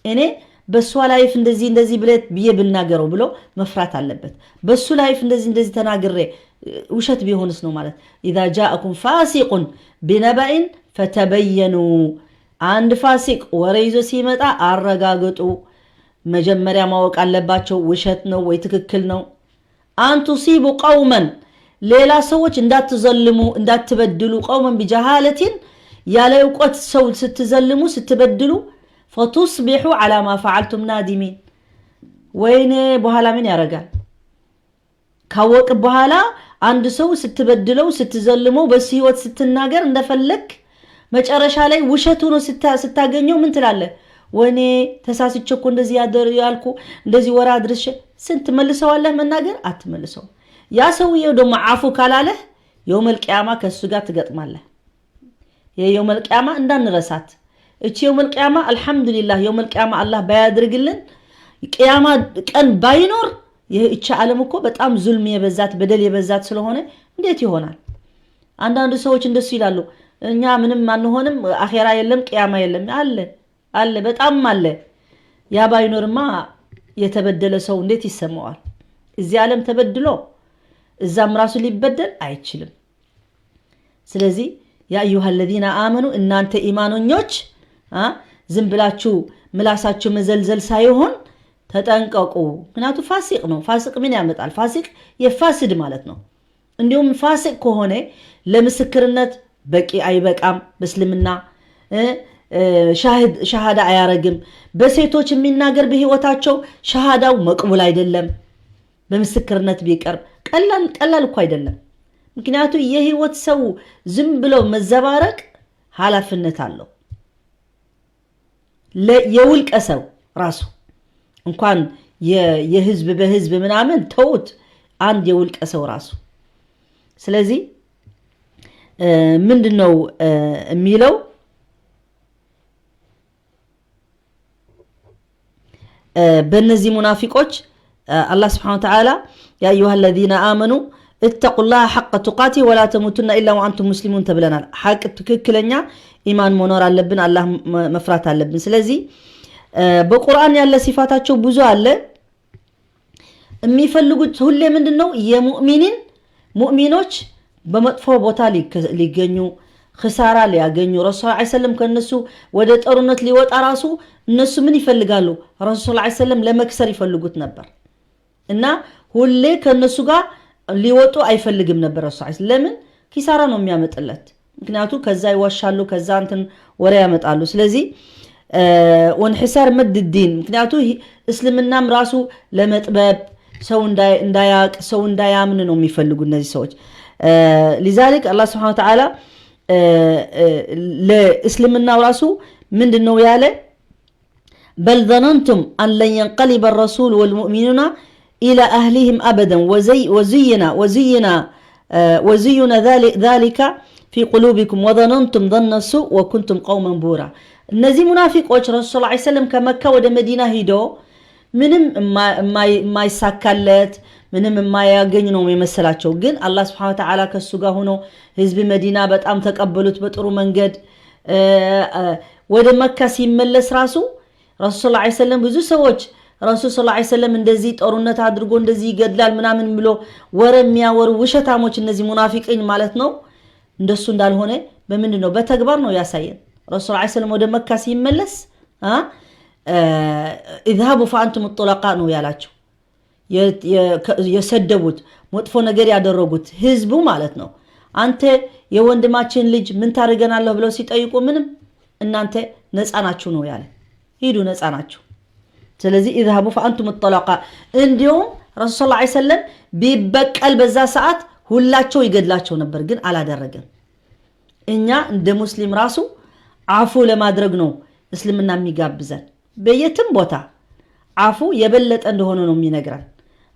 እኔ በእሷ life እንደዚህ እንደዚህ ብዬ ብናገረው ብሎ መፍራት አለበት። በሱ life እንደዚህ እንደዚህ ተናግሬ ውሸት ቢሆንስ ነው ማለት። إذا جاءكم فاسق بنبإ فتبينوا። አንድ ፋሲቅ ወሬ ይዞ ሲመጣ አረጋግጡ። መጀመሪያ ማወቅ አለባቸው ውሸት ነው ወይ ትክክል ነው። أن تصيبوا قوما ሌላ ሰዎች እንዳትዘልሙ እንዳትበድሉ፣ قوما بجهالة ያለ እውቀት ሰው ስትዘልሙ ስትበድሉ፣ فتصبحوا على ما فعلتم نادمين። ወይኔ በኋላ ምን ያደርጋል? ካወቅ በኋላ አንድ ሰው ስትበድለው ስትዘልመው በሱ ህይወት ስትናገር እንደፈለግ መጨረሻ ላይ ውሸት ሆኖ ስታገኘው ምን ትላለህ? ወይኔ ተሳስቼ እኮ እንደዚህ ያልኩ እንደዚህ ወራ አድርሼ ስንት መልሰዋለህ? መናገር አትመልሰው። ያ ሰውየው ደግሞ አፉ ካላለህ የውመል ቂያማ ከእሱ ጋር ትገጥማለህ። የየውመል ቂያማ እንዳንረሳት እቺ የውመል ቂያማ አልሐምዱሊላህ፣ የውመል ቂያማ አላህ ባያድርግልን ቅያማ ቀን ባይኖር ይህ እቺ ዓለም እኮ በጣም ዙልም የበዛት በደል የበዛት ስለሆነ እንዴት ይሆናል? አንዳንዱ ሰዎች እንደሱ ይላሉ። እኛ ምንም አንሆንም፣ አኼራ የለም፣ ቅያማ የለም። አለ አለ፣ በጣም አለ። ያ ባይኖርማ የተበደለ ሰው እንዴት ይሰማዋል? እዚህ ዓለም ተበድሎ እዛም ራሱ ሊበደል አይችልም። ስለዚህ ያ አዩሃ አለዚነ አመኑ እናንተ ኢማኖኞች ዝም ብላችሁ ምላሳችሁ መዘልዘል ሳይሆን ተጠንቀቁ። ምክንያቱ ፋሲቅ ነው። ፋሲቅ ምን ያመጣል? ፋሲቅ የፋስድ ማለት ነው። እንዲሁም ፋሲቅ ከሆነ ለምስክርነት በቂ አይበቃም። በእስልምና ሻሃዳ አያረግም። በሴቶች የሚናገር በህይወታቸው ሻሃዳው መቅቡል አይደለም። በምስክርነት ቢቀርብ ቀላል ቀላል እኮ አይደለም። ምክንያቱ የህይወት ሰው ዝም ብለው መዘባረቅ ኃላፊነት አለው። የውልቀ ሰው ራሱ እንኳን የህዝብ በህዝብ ምናምን ተውት፣ አንድ የውልቀ ሰው ራሱ። ስለዚህ ምንድን ነው የሚለው? በእነዚህ ሙናፊቆች አላህ ስብሐነ ወተዓላ ያ አዩሃ አለዚነ አመኑ እተቁላህ ሐቀ ቱቃቲ ወላ ተሙቱና ኢላ ወአንቱም ሙስሊሙን ተብለናል። ሐቅ ትክክለኛ ኢማን መኖር አለብን፣ አላህ መፍራት አለብን። ስለዚህ በቁርአን ያለ ሲፋታቸው ብዙ አለ። የሚፈልጉት ሁሌ ምንድን ነው? የሙእሚኒን ሙእሚኖች በመጥፎ ቦታ ሊገኙ ክሳራ ሊያገኙ፣ ረሱል ስ ሰለም ከእነሱ ወደ ጦርነት ሊወጣ ራሱ እነሱ ምን ይፈልጋሉ? ረሱል ስ ሰለም ለመክሰር ይፈልጉት ነበር እና ሁሌ ከእነሱ ጋር ሊወጡ አይፈልግም ነበር ረሱል። ለምን? ኪሳራ ነው የሚያመጥለት። ምክንያቱ ከዛ ይዋሻሉ፣ ከዛ እንትን ወሬ ያመጣሉ። ስለዚህ ወንሕሳር መድ ዲን፣ ምክንያቱ እስልምናም ራሱ ለመጥበብ ሰው እንዳያቅ ሰው እንዳያምን ነው የሚፈልጉ እነዚህ ሰዎች። ሊዛሊክ አላህ ስብሐነ ወተዓላ ለእስልምናው ራሱ ምንድን ነው ያለ? በል ዘነንቱም አን ለን የንቀሊበ ረሱል ወልሙእሚኑና ኢላ አህሊህም አበደን ወዙይነ ዛሊከ ፊ ቁሉቢኩም ወዘነንቱም ዘነ ሱእ ወኩንቱም ቀውመን ቡራ። እነዚህ ሙናፊቆች ረሱል ስ ሰለም ከመካ ወደ መዲና ሂዶ ምንም የማይሳካለት ምንም የማያገኝ ነው የመሰላቸው። ግን አላህ ስብሐነ ወተዓላ ከሱ ጋር ሆኖ ህዝብ መዲና በጣም ተቀበሉት በጥሩ መንገድ። ወደ መካ ሲመለስ ራሱ ረሱል ስ ሰለም ብዙ ሰዎች ረሱል ስ ሰለም እንደዚህ ጦርነት አድርጎ እንደዚህ ይገድላል ምናምን ብሎ ወረ የሚያወሩ ውሸታሞች እነዚህ ሙናፊቅኝ ማለት ነው። እንደሱ እንዳልሆነ በምንድን ነው? በተግባር ነው ያሳየን። ረሱል ስ ሰለም ወደ መካ ሲመለስ اذهبوا فأنتم الطلقاء ነው ያላቸው። የሰደቡት መጥፎ ነገር ያደረጉት ህዝቡ ማለት ነው። አንተ የወንድማችን ልጅ ምን ታደርገናለህ ብለው ሲጠይቁ ምንም እናንተ ነፃ ናችሁ ነው ያለ። ሂዱ ነፃ ናችሁ። ስለዚህ اذهبوا فأنتم الطلقاء። እንዲሁም ረሱል ስ ሰለም ቢበቀል በዛ ሰዓት ሁላቸው ይገድላቸው ነበር፣ ግን አላደረገም። እኛ እንደ ሙስሊም ራሱ አፉ ለማድረግ ነው እስልምና የሚጋብዘን። በየትም ቦታ አፉ የበለጠ እንደሆነ ነው የሚነግረን።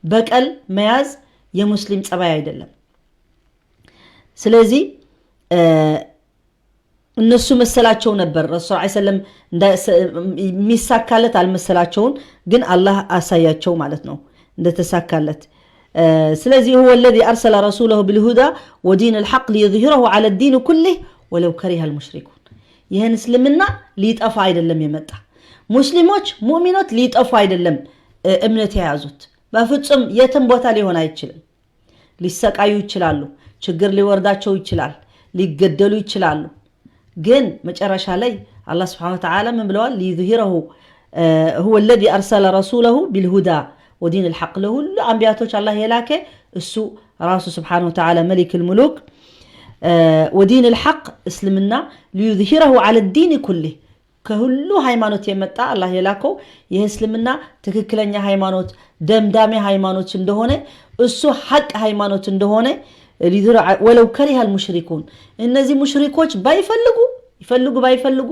በቀል መያዝ የሙስሊም ጸባይ አይደለም። ስለዚህ እነሱ መሰላቸው ነበር ረሱል ስ ሰለም የሚሳካለት አልመሰላቸውን፣ ግን አላህ አሳያቸው ማለት ነው እንደተሳካለት። ስለዚህ هو الذي أرسل رسوله بالهدى ودين الحق ليظهره على الدين كله ولو كره المشركون። ይህን እስልምና ሊጠፋ አይደለም የመጣ፣ ሙስሊሞች ሙእሚኖች ሊጠፉ አይደለም እምነት የያዙት፣ በፍጹም የትም ቦታ ሊሆን አይችልም። ሊሰቃዩ ይችላሉ፣ ችግር ሊወርዳቸው ይችላል፣ ሊገደሉ ይችላሉ። ግን መጨረሻ ላይ አላህ سبحانه وتعالى ምን ብለዋል? ليظهره هو الذي أرسل رسوله بالهدى ودين الحق ለሁሉ አንቢያቶች አላህ የላከ እሱ ራሱ سبحانه وتعالى ملك الملوك ودين الحق እስልምና ليظهره على الدين كله ከሁሉ ሃይማኖት የመጣ አላህ የላከው ይህ እስልምና ትክክለኛ ሃይማኖት ደምዳሜ ሃይማኖት እንደሆነ እሱ ሐቅ ሃይማኖት እንደሆነ ولو كره المشركون እነዚህ ሙሽሪኮች ባይፈልጉ ይፈልጉ ባይፈልጉ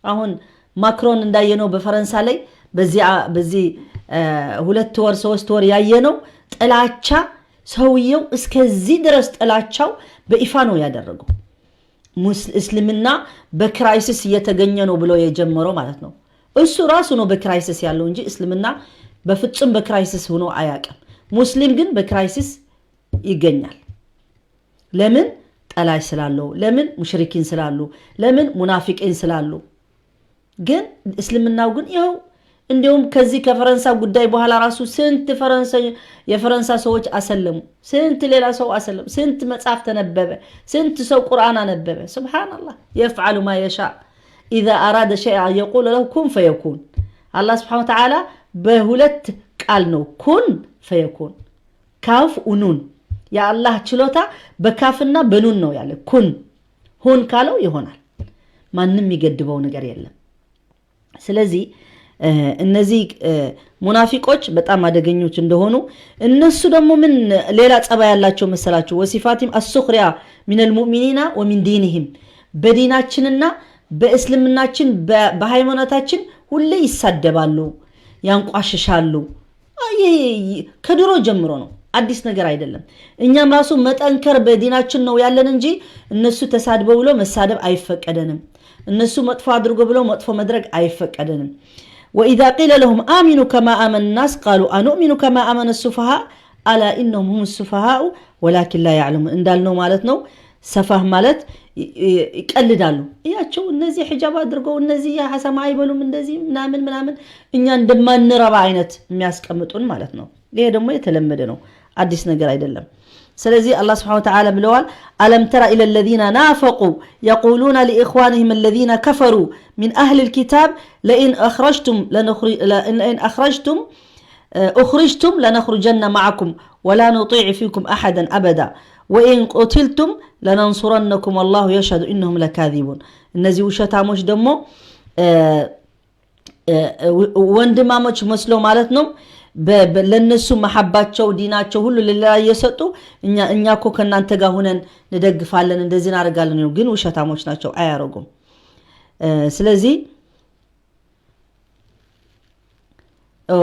አሁን ማክሮን እንዳየነው በፈረንሳ ላይ በዚህ 2 ወር 3 ወር ያየነው ጥላቻ ሰውየው እስከዚህ ድረስ ጥላቻው በይፋ ነው ያደረገው። እስልምና በ crisis እየተገኘ ነው ብሎ የጀመረው ማለት ነው። እሱ ራሱ ነው በ crisis ያለው እንጂ እስልምና በፍጹም በ crisis ሆኖ አያውቅም። ሙስሊም ግን በ crisis ይገኛል። ለምን? ጠላት ስላለው፣ ለምን? ሙሽሪኪን ስላሉ፣ ለምን? ሙናፊቂን ስላሉ። ግን እስልምናው ግን ይኸው እንዲሁም ከዚህ ከፈረንሳ ጉዳይ በኋላ ራሱ ስንት የፈረንሳ ሰዎች አሰለሙ፣ ስንት ሌላ ሰው አሰለሙ፣ ስንት መጽሐፍ ተነበበ፣ ስንት ሰው ቁርአን አነበበ። سبحان الله يفعل ما يشاء إذا أراد شيئا يقول له كن فيكون። አላህ سبحانه وتعالى በሁለት ቃል ነው كن فيكون፣ ካፍ ኑን። የአላህ ችሎታ በካፍና በኑን ነው ያለ። كن ሁን ካለው ይሆናል። ማንም የሚገድበው ነገር የለም። ስለዚህ እነዚህ ሙናፊቆች በጣም አደገኞች እንደሆኑ እነሱ ደግሞ ምን ሌላ ጸባይ ያላቸው መሰላችሁ? وصفاتهم السخرية من المؤمنين ومن دينهم በዲናችንና በእስልምናችን በሃይማኖታችን ሁሌ ይሳደባሉ፣ ያንቋሽሻሉ። ይሄ ከድሮ ጀምሮ ነው፣ አዲስ ነገር አይደለም። እኛም ራሱ መጠንከር በዲናችን ነው ያለን እንጂ እነሱ ተሳድበው ብሎ መሳደብ አይፈቀደንም። እነሱ መጥፎ አድርጎ ብሎ መጥፎ መድረግ አይፈቀደንም። وإذا قيل لهم آمنوا كما آمن الناس قالوا أنؤمن كما آمن السفهاء ألا إنهم هم السفهاء ولكن لا يعلمون እንዳልነው ማለት ነው። سفه ማለት ይቀልዳሉ። እያቸው እነዚህ ሒጃብ አድርገው እነዚህ ሐሰማ አይበሉም እንደዚህ ምናምን ምናምን እኛ እንደማንረባ አይነት የሚያስቀምጡን ማለት ነው። ይሄ ደግሞ የተለመደ ነው፣ አዲስ ነገር አይደለም። ስለዚህ አላህ سبحانه وتعالى ብለዋል ألم تر إلى الذين نافقوا يقولون لإخوانهم الذين كفروا من أهل الكتاب لئن أخرجتم لنخرجن معكم ولا نطيع فيكم أحدا أبدا وإن قتلتم لننصرنكم والله يشهد إنهم لكاذبون። እነዚህ ውሸታሞች ደግሞ ወንድማሞች መስሎ ማለት ነው ለነሱ መሐባቸው ዲናቸው ሁሉ ለሌላ እየሰጡ እኛ እኮ ከእናንተ ጋር ሁነን እንደግፋለን እንደዚህ እናደርጋለን፣ ግን ውሸታሞች ናቸው፣ አያረጉም። ስለዚህ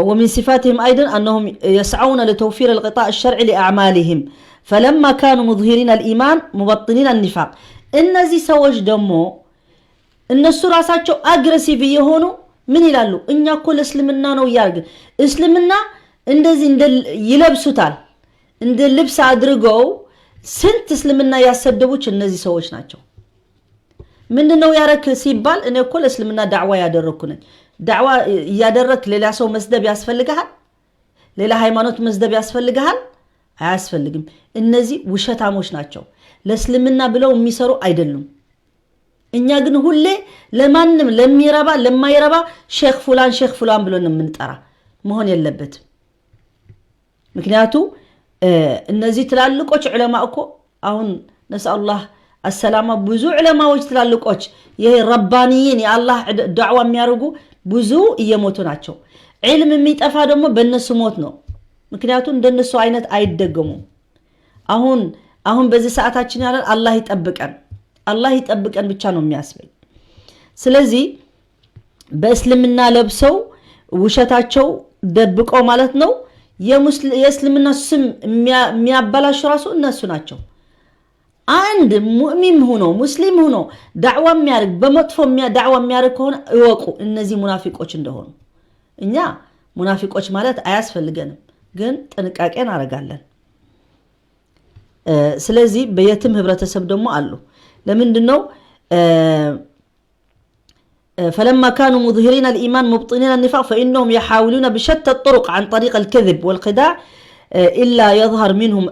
ومن صفاتهم أيضا أنهم يسعون لتوفير الغطاء الشرعي لأعمالهم فلما كانوا مظهرين الإيمان مبطنين النفاق። እነዚህ ሰዎች ደግሞ እነሱ ራሳቸው aggressive የሆኑ ምን ይላሉ? እኛ እኮ ለእስልምና ነው እያደረግን እስልምና እንደዚህ ይለብሱታል እንደ ልብስ አድርገው ስንት እስልምና ያሰደቡች እነዚህ ሰዎች ናቸው። ምንድነው ያረክ ሲባል እኔ እኮ ለእስልምና ዳዕዋ ያደረግኩ ነኝ። ዳዕዋ እያደረግክ ሌላ ሰው መስደብ ያስፈልግሃል? ሌላ ሃይማኖት መስደብ ያስፈልግሃል? አያስፈልግም። እነዚህ ውሸታሞች ናቸው። ለእስልምና ብለው የሚሰሩ አይደሉም። እኛ ግን ሁሌ ለማንም ለሚረባ ለማይረባ ሼክ ፉላን ሼክ ፉላን ብሎ ነው የምንጠራ። መሆን የለበትም። ምክንያቱ እነዚህ ትላልቆች ዑለማ እኮ አሁን نسأل الله السلامة ብዙ ዑለማዎች ትላልቆች ይሄ ረባንይን የአላህ ዳዕዋ የሚያደርጉ ብዙ እየሞቱ ናቸው። ዒልም የሚጠፋ ደግሞ በእነሱ ሞት ነው። ምክንያቱም እንደነሱ አይነት አይደገሙም። አሁን አሁን በዚህ ሰዓታችን ያለን አላህ ይጠብቀን፣ አላህ ይጠብቀን ብቻ ነው የሚያስብል። ስለዚህ በእስልምና ለብሰው ውሸታቸው ደብቀው ማለት ነው የእስልምና ስም የሚያበላሹ ራሱ እነሱ ናቸው። አንድ ሙእሚን ሆኖ ሙስሊም ሆኖ ዳዕዋ የሚያደርግ በመጥፎ ዳዕዋ የሚያደርግ ከሆነ እወቁ እነዚህ ሙናፊቆች እንደሆኑ። እኛ ሙናፊቆች ማለት አያስፈልገንም፣ ግን ጥንቃቄ እናደርጋለን። ስለዚህ በየትም ህብረተሰብ ደግሞ አሉ። ለምንድን ነው فلما كانوا مظهرين الإيمان مبطنين النفاق فإنهم يحاولون بشتى الطرق عن طريق الكذب والخداع إلا يظهر منهم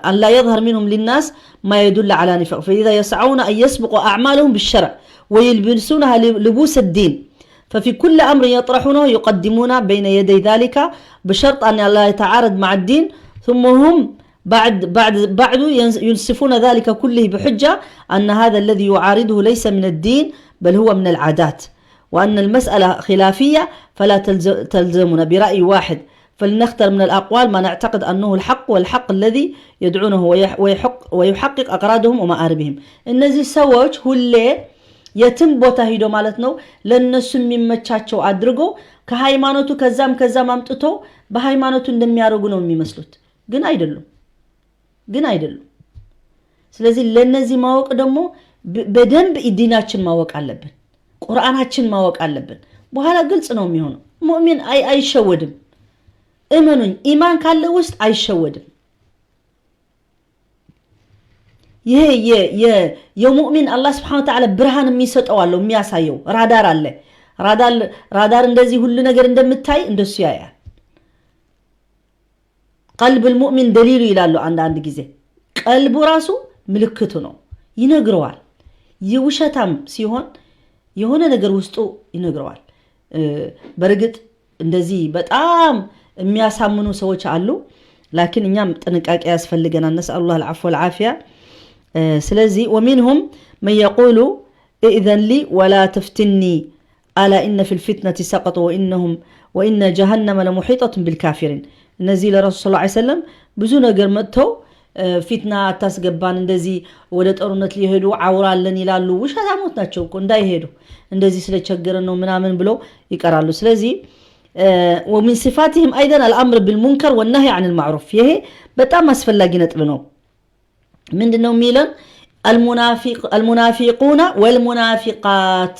أن لا يظهر منهم للناس ما يدل على نفاق، فإذا يسعون أن يسبقوا أعمالهم بالشرع. ويلبسونها لبوس الدين ففي كل أمر يطرحونه يقدمون بين يدي ذلك بشرط أن لا يتعارض مع الدين ثم هم بعد ينسفون ذلك كله بحجة أن هذا الذي يعارضه ليس من الدين بل هو من العادات وأن المسألة خلافية فلا تلزمنا برأي واحد فلنختر من الأقوال ما نعتقد أنه الحق والحق الذي يدعونه ويحقق أغراضهم ومآربهم። እነዚህ ሰዎች ሁሌ የትም ቦታ ሂዶ ማለት ነው ለነሱ የሚመቻቸው አድርጎ ከሃይማኖቱ ከዛም ከዛም አምጥቶ በሃይማኖቱ እንደሚያደርጉ ነው የሚመስሉት፣ ግን አይደሉም፣ ግን አይደሉም። ስለዚህ ለነዚህ ማወቅ ደግሞ በደንብ ዲናችን ማወቅ አለብን፣ ቁርአናችን ማወቅ አለብን። በኋላ ግልጽ ነው የሚሆነው። ሙእሚን አይሸወድም። እመኑኝ፣ ኢማን ካለ ውስጥ አይሸወድም። ይሄ የሙእሚን አላህ ስብሐነ ወተዓላ ብርሃን የሚሰጠው አለው፣ የሚያሳየው ራዳር አለ። ራዳር እንደዚህ ሁሉ ነገር እንደምታይ እንደሱ ያያል። ቀልብ ልሙእሚን ደሊሉ ይላሉ አንዳንድ ጊዜ። ቀልቡ ራሱ ምልክቱ ነው፣ ይነግረዋል። የውሸታም ሲሆን የሆነ ነገር ውስጡ ይነግረዋል። በእርግጥ እንደዚህ በጣም የሚያሳምኑ ሰዎች አሉ። ላኪን እኛም ጥንቃቄ ያስፈልገናል። ነስአሉላህ አልዓፍወ ወልዓፊያ። ስለዚህ ومنهم من يقول ائذن لي ولا تفتني ألا إن في الفتنة سقطوا وإن جهنم لمحيطة بالكافرين። እነዚህ ለረሱል صلى الله عليه وسلم ብዙ ነገር መጥተው ፊትና አታስገባን፣ እንደዚህ ወደ ጦርነት ሊሄዱ አውራለን ይላሉ። ውሸታሞች ናቸው እኮ፣ እንዳይሄዱ እንደዚህ ስለቸገረን ነው ምናምን ብለው ይቀራሉ። ስለዚህ ومن صفاتهم أيضا الأمر بالمنكر والنهي عن المعروف። ይሄ በጣም አስፈላጊ ነጥብ ነው። ምንድን ነው የሚለን? المنافقون والمنافقات፣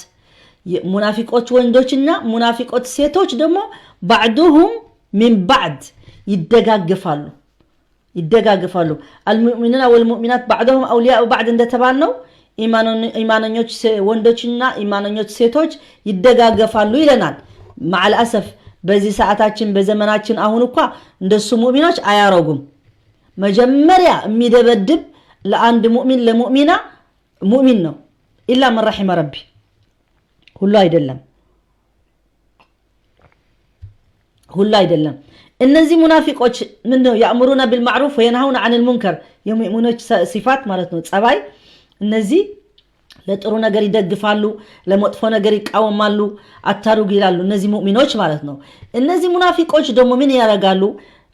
ሙናፊቆች ወንዶችና ሙናፊቆች ሴቶች ደግሞ بعضهم من بعض ይደጋግፋሉ፣ ይደጋግፋሉ። المؤمنون والمؤمنات بعضهم أولياء بعض እንደተባል ነው፣ ኢማነኞች ወንዶችና ኢማነኞች ሴቶች ይደጋገፋሉ ይለናል። مع الأسف በዚህ ሰዓታችን በዘመናችን አሁን እኳ እንደሱ ሙእሚኖች አያረጉም። መጀመሪያ የሚደበድብ ለአንድ ሙእሚን ለሙእሚና ሙእሚን ነው። إلا من رحم ربي፣ ሁሉ አይደለም፣ ሁሉ አይደለም። እነዚህ ሙናፊቆች ምንድነው? يأمرون بالمعروف وينهون عن المنكر፣ የሙእሚኖች صفات ማለት ነው፣ ጸባይ። እነዚህ ለጥሩ ነገር ይደግፋሉ፣ ለመጥፎ ነገር ይቃወማሉ፣ አታሩግ ይላሉ። እነዚህ ሙእሚኖች ማለት ነው። እነዚህ ሙናፊቆች ደግሞ ምን ያደርጋሉ?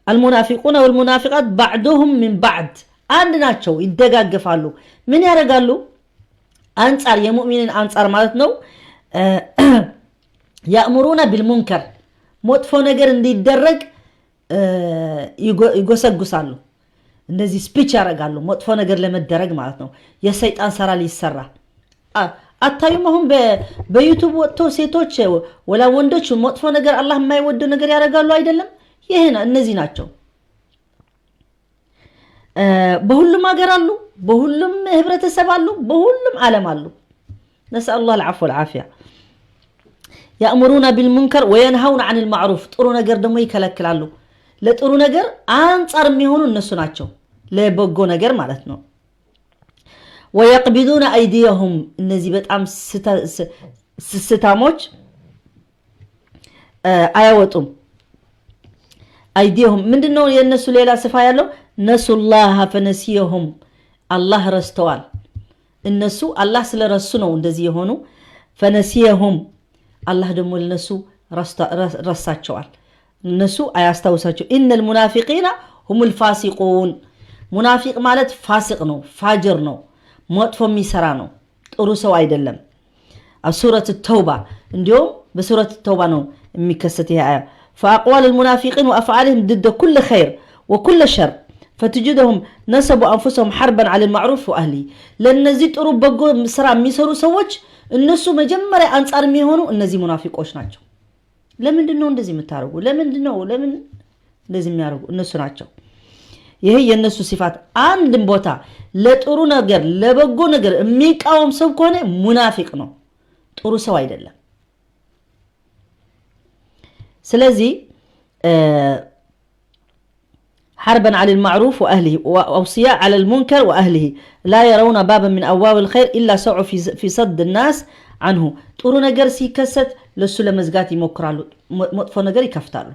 المنافقون والمنافقات بعضهم من بعض አንድ ናቸው፣ ይደጋግፋሉ። ምን ያደርጋሉ? አንጻር የሙእሚንን አንጻር ማለት ነው። يأمرون بالمنكر፣ መጥፎ ነገር እንዲደረግ ይጎሰጉሳሉ። እንደዚህ speech ያደርጋሉ፣ መጥፎ ነገር ለመደረግ ማለት ነው። የሰይጣን ስራ ሊሰራ አታዩም? አሁን በ YouTube ወጥቶ ሴቶች ወላ ወንዶች መጥፎ ነገር፣ አላህ የማይወደው ነገር ያደርጋሉ አይደለም? ይሄ እነዚህ ናቸው። በሁሉም ሀገር አሉ፣ በሁሉም ህብረተሰብ አሉ፣ በሁሉም ዓለም አሉ። نسأل الله العفو والعافية። يأمرون بالمنكر وينهون عن المعروف፣ ጥሩ ነገር ደግሞ ይከለክላሉ። ለጥሩ ነገር አንጻር የሚሆኑ እነሱ ናቸው፣ ለበጎ ነገር ማለት ነው። ويقبضون أيديهم፣ እነዚህ በጣም ስስታሞች አያወጡም። أيديهم ምንድነው የእነሱ ሌላ صفة ያለው? نسوا الله فنسيهم፣ አላህ ረስተዋል። እነሱ አላህ ስለረሱ ነው እንደዚህ የሆኑ። فنسيهم፣ አላህ ደግሞ ለነሱ ረሳቸዋል። እነሱ አያስታውሳቸው። إن المنافقين هم الفاسقون፣ ሙናፊቅ ማለት ፋሲቅ ነው፣ ፋጅር ነው፣ መጥፎ የሚሰራ ነው፣ ጥሩ ሰው አይደለም። ኣብ ሱረት ተውባ፣ እንዲሁም በሱረት ተውባ ነው የሚከሰት ይሄ አያ። فأقوال المنافقين وأفعالهم ضد كل خير وكل شر فتجدهم نصبوا أنفسهم حربا على المعروف وأهله። ለእነዚህ ጥሩ በጎ ስራ የሚሰሩ ሰዎች እነሱ መጀመሪያ አንጻር የሚሆኑ እነዚህ ሙናፊቆች ናቸው። ለምንድን ነው እንደዚህ የምታደርጉ? ለምንድን ነው ለምን እንደዚህ የሚያደርጉ እነሱ ናቸው። ይሄ የእነሱ صفات። አንድም ቦታ ለጥሩ ነገር ለበጎ ነገር የሚቃወም ሰው ከሆነ ሙናፊቅ ነው፣ ጥሩ ሰው አይደለም። ስለዚህ حربا على المعروف وأهله وأوصياء على المنكر وأهله لا يرون بابا من أبواب الخير إلا سعوا في صد الناس عنه። ጥሩ ነገር ሲከሰት ለሱ ለመዝጋት ይሞክራሉ፣ መጥፎ ነገር ይከፍታሉ።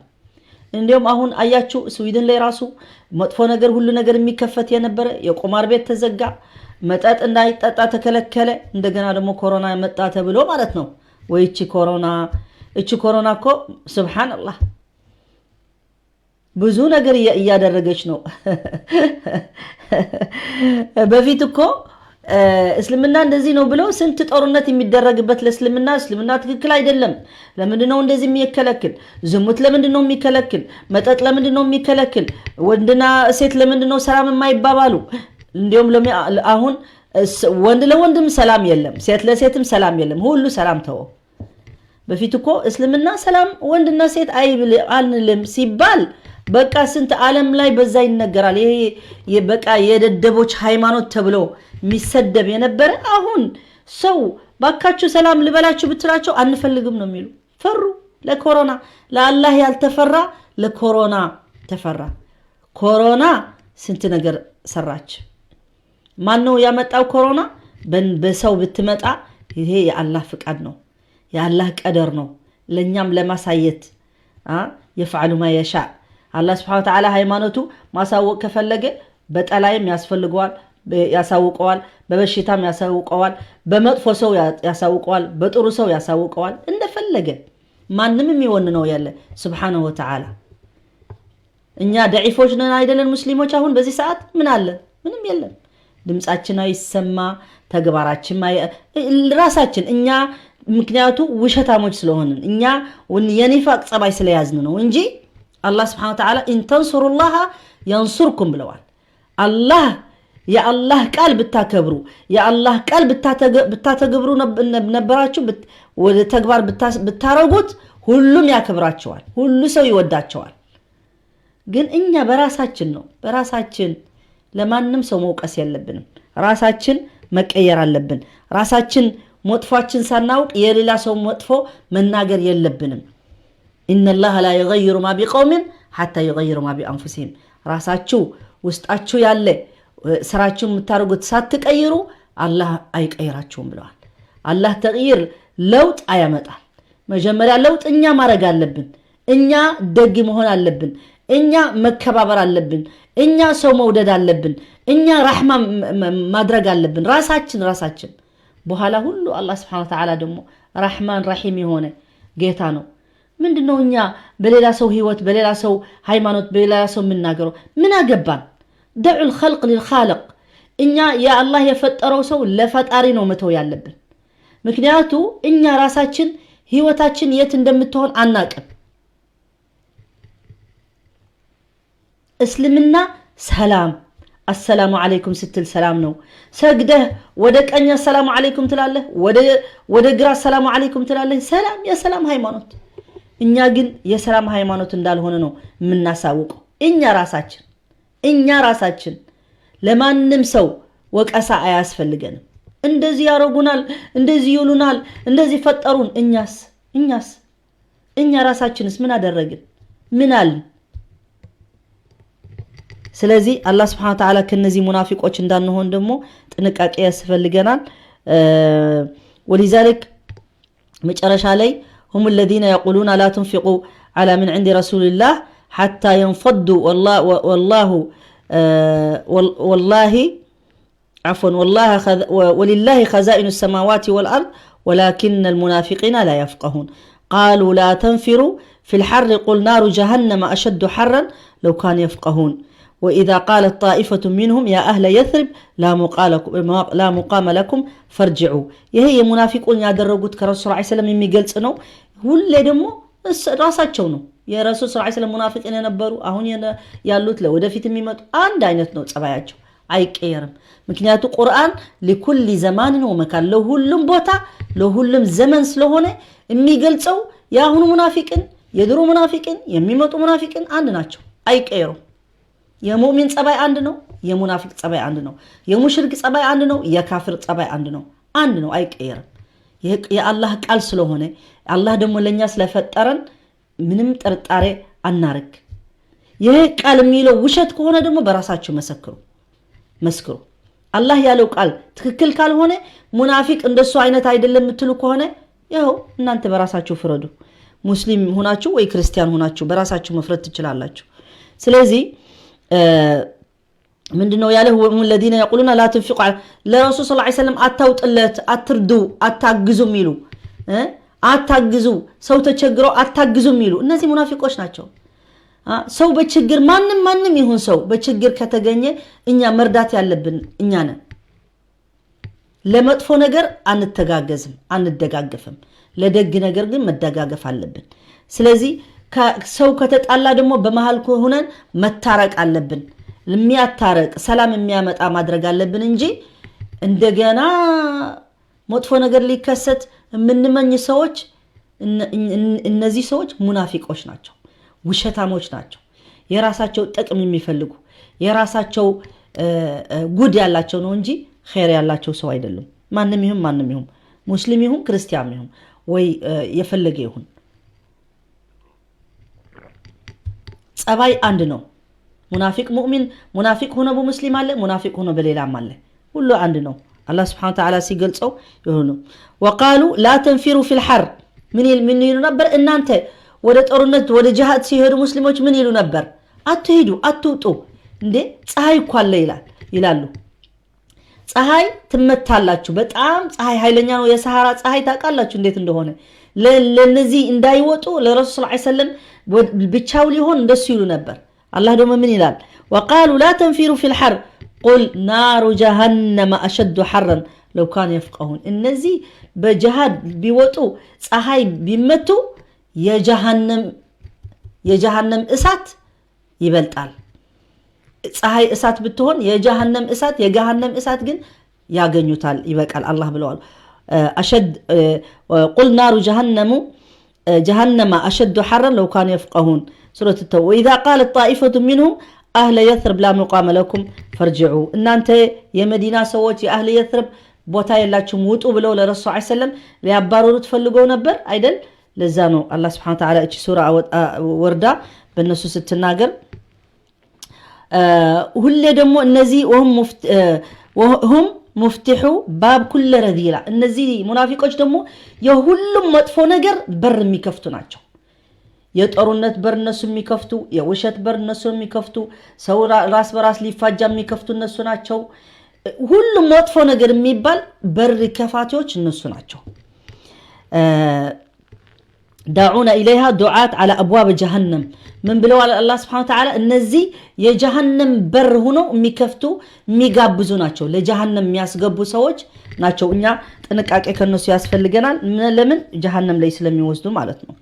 እንዲሁም አሁን አያችሁ ስዊድን ላይ ራሱ መጥፎ ነገር ሁሉ ነገር የሚከፈት የነበረ የቁማር ቤት ተዘጋ፣ መጠጥ እንዳይጠጣ ተከለከለ። እንደገና ደግሞ ኮሮና መጣ ተብሎ ማለት ነው። ወይ እቺ ኮሮና፣ እቺ ኮሮና እኮ ስብሓንላህ ብዙ ነገር እያደረገች ነው። በፊት እኮ እስልምና እንደዚህ ነው ብለው ስንት ጦርነት የሚደረግበት ለእስልምና፣ እስልምና ትክክል አይደለም፣ ለምንድን ነው እንደዚህ የሚከለክል? ዝሙት ለምንድን ነው የሚከለክል? መጠጥ ለምንድን ነው የሚከለክል? ወንድና ሴት ለምንድን ነው ሰላም የማይባባሉ? እንዲሁም አሁን ወንድ ለወንድም ሰላም የለም፣ ሴት ለሴትም ሰላም የለም። ሁሉ ሰላም ተወው። በፊት እኮ እስልምና ሰላም ወንድና ሴት አንልም ሲባል በቃ ስንት ዓለም ላይ በዛ ይነገራል። ይሄ በቃ የደደቦች ሃይማኖት ተብሎ የሚሰደብ የነበረ አሁን ሰው ባካችሁ ሰላም ልበላችሁ ብትላቸው አንፈልግም ነው የሚሉ። ፈሩ። ለኮሮና ለአላህ ያልተፈራ ለኮሮና ተፈራ። ኮሮና ስንት ነገር ሰራች። ማን ነው ያመጣው ኮሮና? በሰው ብትመጣ ይሄ የአላህ ፍቃድ ነው፣ የአላህ ቀደር ነው። ለእኛም ለማሳየት የፍዓሉ ማ የሻእ። አላህ ስብሐነ ወተዓላ ሃይማኖቱ ማሳወቅ ከፈለገ በጠላይም ያስፈልገዋል፣ ያሳውቀዋል፣ በበሽታም ያሳውቀዋል፣ በመጥፎ ሰው ያሳውቀዋል፣ በጥሩ ሰው ያሳውቀዋል። እንደፈለገ ማንም የሚሆን ነው ያለ ስብሐነሁ ወተዓላ። እኛ ደዒፎች ነን አይደለን? ሙስሊሞች አሁን በዚህ ሰዓት ምን አለ? ምንም የለም። ድምፃችን አይሰማ፣ ተግባራችን ራሳችን እኛ ምክንያቱ ውሸታሞች ስለሆንን እኛ የኒፋቅ ጸባይ ስለያዝን ነው እንጂ አላህ ስብሐነ ወተዓላ إن تنصروا الله ينصركم ብለዋል። አላህ የአላህ ቃል ብታከብሩ የአላህ ቃል ብታተግብሩ ነበራችሁ ወደ ተግባር ብታረጉት ሁሉም ያከብራቸዋል፣ ሁሉ ሰው ይወዳቸዋል። ግን እኛ በራሳችን ነው፣ በራሳችን ለማንም ሰው መውቀስ የለብንም። ራሳችን መቀየር አለብን። ራሳችን መጥፏችን ሳናውቅ የሌላ ሰው መጥፎ መናገር የለብንም። إن الله لا يغير ما بقوم حتى يغيروا ما بأنفسهم። ራሳችሁ ውስጣችሁ ያለ ስራችሁ የምታደርጉት ሳትቀይሩ አላህ አይቀይራችሁም ብለዋል። አላህ ተቅይር ለውጥ አያመጣል። መጀመሪያ ለውጥ እኛ ማድረግ አለብን። እኛ ደግ መሆን አለብን። እኛ መከባበር አለብን። እኛ ሰው መውደድ አለብን። እኛ ራሕማ ማድረግ አለብን። ራሳችን በኋላ ሁሉ አላህ ስብሐነ ወተዓላ ደግሞ ራሕማን ራሒም የሆነ ጌታ ነው። ምንድነው እኛ በሌላ ሰው ህይወት፣ በሌላ ሰው ሃይማኖት፣ በሌላ ሰው የምናገረው? ምን አገባን? ደዑ ልኸልቅ ሊልኻልቅ። እኛ የአላህ የፈጠረው ሰው ለፈጣሪ ነው መተው ያለብን። ምክንያቱ እኛ ራሳችን ህይወታችን የት እንደምትሆን አናቅም። እስልምና ሰላም፣ አሰላሙ ዓለይኩም ስትል ሰላም ነው። ሰግደህ ወደ ቀኝ አሰላሙ ዓለይኩም ትላለህ፣ ወደ ግራ አሰላሙ ዓለይኩም ትላለህ። ሰላም የሰላም ሃይማኖት። እኛ ግን የሰላም ሃይማኖት እንዳልሆነ ነው የምናሳውቀው። እኛ ራሳችን ለማንም ሰው ወቀሳ አያስፈልገንም። እንደዚህ ያረጉናል፣ እንደዚህ ይሉናል፣ እንደዚህ ፈጠሩን። እኛስ እኛ ራሳችንስ ምን አደረግን? ምን አልን? ስለዚህ አላህ ስብሐነ ወተዓላ ከነዚህ ሙናፊቆች እንዳንሆን ደግሞ ጥንቃቄ ያስፈልገናል። ولذلك መጨረሻ ላይ هم الذين يقولون لا تنفقوا على من عند رسول الله حتى ينفضوا والله والله عفوا والله ولله خزائن السماوات والأرض ولكن المنافقين لا يفقهون قالوا لا تنفروا في الحر قل نار جهنم أشد حرا لو كانوا يفقهون وإذا قالت طائفة منهم يا أهل يثرب لا مقام لكم فارجعوا። ይሄ የሙናፊቁን ያደረጉት ከረሱል ስ ሰለም የሚገልጽ ነው። ሁሌ ደግሞ ራሳቸው ነው የረሱል ስ ሰለም ሙናፊቅን የነበሩ አሁን ያሉት ለወደፊት የሚመጡ አንድ አይነት ነው ጸባያቸው፣ አይቀየርም። ምክንያቱ ቁርአን لكل زمان ومكان ለሁሉም ቦታ ለሁሉም ዘመን ስለሆነ የሚገልጸው የአሁኑ ሙናፊቅን የድሮ ሙናፊቅን የሚመጡ ሙናፊቅን አንድ ናቸው፣ አይቀየሩም። የሙእሚን ጸባይ አንድ ነው። የሙናፊቅ ጸባይ አንድ ነው። የሙሽሪክ ጸባይ አንድ ነው። የካፍር ጸባይ አንድ ነው። አንድ ነው፣ አይቀየርም። የአላህ ቃል ስለሆነ አላህ ደግሞ ለእኛ ስለፈጠረን ምንም ጥርጣሬ አናርግ። ይህ ቃል የሚለው ውሸት ከሆነ ደግሞ በራሳችሁ መስክሩ። አላህ ያለው ቃል ትክክል ካልሆነ ሙናፊቅ እንደሱ አይነት አይደለም የምትሉ ከሆነ ያው እናንተ በራሳችሁ ፍረዱ። ሙስሊም ሆናችሁ ወይ ክርስቲያን ሆናችሁ በራሳችሁ መፍረድ ትችላላችሁ። ስለዚህ ምንድነው ያለ الذين يقولون لا تنفقوا ለረሱል صلى الله عليه وسلم አታውጥለት፣ አትርዱ፣ አታግዙ የሚሉ አታግዙ፣ ሰው ተቸግሮ አታግዙ የሚሉ እነዚህ ሙናፊቆች ናቸው። ሰው በችግር ማንም ይሁን ሰው በችግር ከተገኘ እኛ መርዳት ያለብን እኛ ነን። ለመጥፎ ነገር አንተጋገዝም፣ አንደጋገፍም። ለደግ ነገር ግን መደጋገፍ አለብን። ስለዚህ ሰው ከተጣላ ደግሞ በመሃል ሆነን መታረቅ አለብን። የሚያታረቅ ሰላም የሚያመጣ ማድረግ አለብን እንጂ እንደገና መጥፎ ነገር ሊከሰት የምንመኝ ሰዎች እነዚህ ሰዎች ሙናፊቆች ናቸው፣ ውሸታሞች ናቸው። የራሳቸው ጥቅም የሚፈልጉ የራሳቸው ጉድ ያላቸው ነው እንጂ ኸይር ያላቸው ሰው አይደሉም። ማንም ይሁን ሙስሊም ይሁን ክርስቲያን ይሁን ወይ የፈለገ ይሁን ጸባይ አንድ ነው። ሙናፊቅ ሙእሚን ሙናፊቅ ሆኖ በሙስሊም አለ፣ ሙናፊቅ ሆኖ በሌላም አለ። ሁሉ አንድ ነው። አላህ سبحانه وتعالى ሲገልጸው ይሆኑ وقالوا لا تنفروا في الحر ምን ይሉ ነበር? እናንተ ወደ ጦርነት ወደ ጂሃድ ሲሄዱ ሙስሊሞች ምን ይሉ ነበር? አትሂዱ፣ አትውጡ፣ እንዴ ፀሐይ እኮ አለ ይላሉ። ፀሐይ ትመታላችሁ። በጣም ፀሐይ ኃይለኛ ነው። የሰሃራ ፀሐይ ታውቃላችሁ እንዴት እንደሆነ። ለነዚህ እንዳይወጡ ለረሱል صلى الله عليه وسلم ብቻው ሊሆን እንደሱ ይሉ ነበር። አላህ ደግሞ ምን ይላል? وقالوا لا تنفروا في الحر قل نار جهنم أشد حرا لو كانوا يفقهون። እነዚህ በጅሃድ ቢወጡ ፀሐይ ቢመቱ የጀሃነም እሳት ይበልጣል። ፀሐይ እሳት ብትሆን የጀሃነም እሳት የገሃነም እሳት ግን ያገኙታል፣ ይበቃል አላህ ብለዋል። أشد قل نار جهنم أشد حرا لو كانوا يفقهون سورة التوبة። وإذا قالت طائفة منهم أهل يثرب لا مقام لكم فارجعوا። እናንተ የመዲና ሰዎች የ أهل يثرب ቦታ የላችሁም ውጡ ብለው ለረሱል ዐለይሂ ወሰለም ሊያባረሩት ፈልገው ነበር አይደል? ለዛ ነው አላህ ሱብሓነሁ ወተዓላ እቺ ሱራ ወርዳ በእነሱ ስትናገር ሁሌ ደግሞ እነዚህ ወሁም ሙፍቲሑ ባብ ኩለ ረዚላ፣ እነዚህ ሙናፊቆች ደግሞ የሁሉም መጥፎ ነገር በር የሚከፍቱ ናቸው። የጦርነት በር እነሱ የሚከፍቱ፣ የውሸት በር እነሱ የሚከፍቱ፣ ሰው ራስ በራስ ሊፋጃ የሚከፍቱ እነሱ ናቸው። ሁሉም መጥፎ ነገር የሚባል በር ከፋቲዎች እነሱ ናቸው። ዳዑና ኢለይሃ ዱዓት ዓላ አብዋብ ጀሃነም ምን ብለዋል አላህ ስብሐነ ወተዓላ? እነዚህ የጀሃነም በር ሆነው የሚከፍቱ የሚጋብዙ ናቸው። ለጀሃነም የሚያስገቡ ሰዎች ናቸው። እኛ ጥንቃቄ ከነሱ ያስፈልገናል። ለምን? ጀሃነም ላይ ስለሚወስዱ ማለት ነው።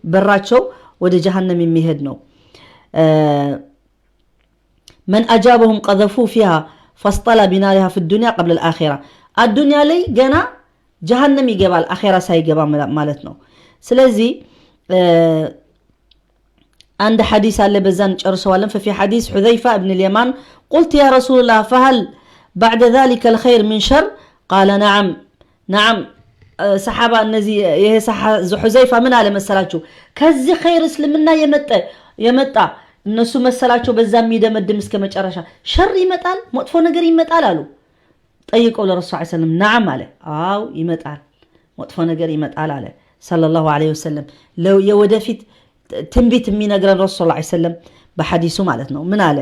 በራቸው ወደ ጀሃነም የሚሄድ ነው። መን አጃበሁም ቀዘፉ ፊሃ ፈስጠላ ቢናሪሃ ፊ ዱንያ ቀብለ ልአኼራ። አዱንያ ላይ ገና ጀሃነም ይገባል አኼራ ሳይገባ ማለት ነው። ስለዚህ አንድ ሐዲስ አለ፣ በዛ እንጨርሰዋለን። ففي حديث حذيفة بن اليمان قلت يا رسول الله فهل بعد ذلك الخير من شر قال نعم نعم። ሰሓባ እነዚህ ይሄ ሑዘይፋ ምን አለ መሰላችሁ? ከዚህ ኸይር እስልምና የመጣ እነሱ መሰላቸው በዛ የሚደመድም እስከ መጨረሻ ሸር ይመጣል፣ መጥፎ ነገር ይመጣል አሉ። ጠይቀው ለረሱል ዐለይሂ ወሰለም نعم አለ። አው ይመጣል፣ መጥፎ ነገር ይመጣል አለ صلى الله عليه وسلم። የወደፊት ትንቢት የሚነግረን ረሱል ዐለይሂ ወሰለም በሐዲሱ ማለት ነው። ምን አለ?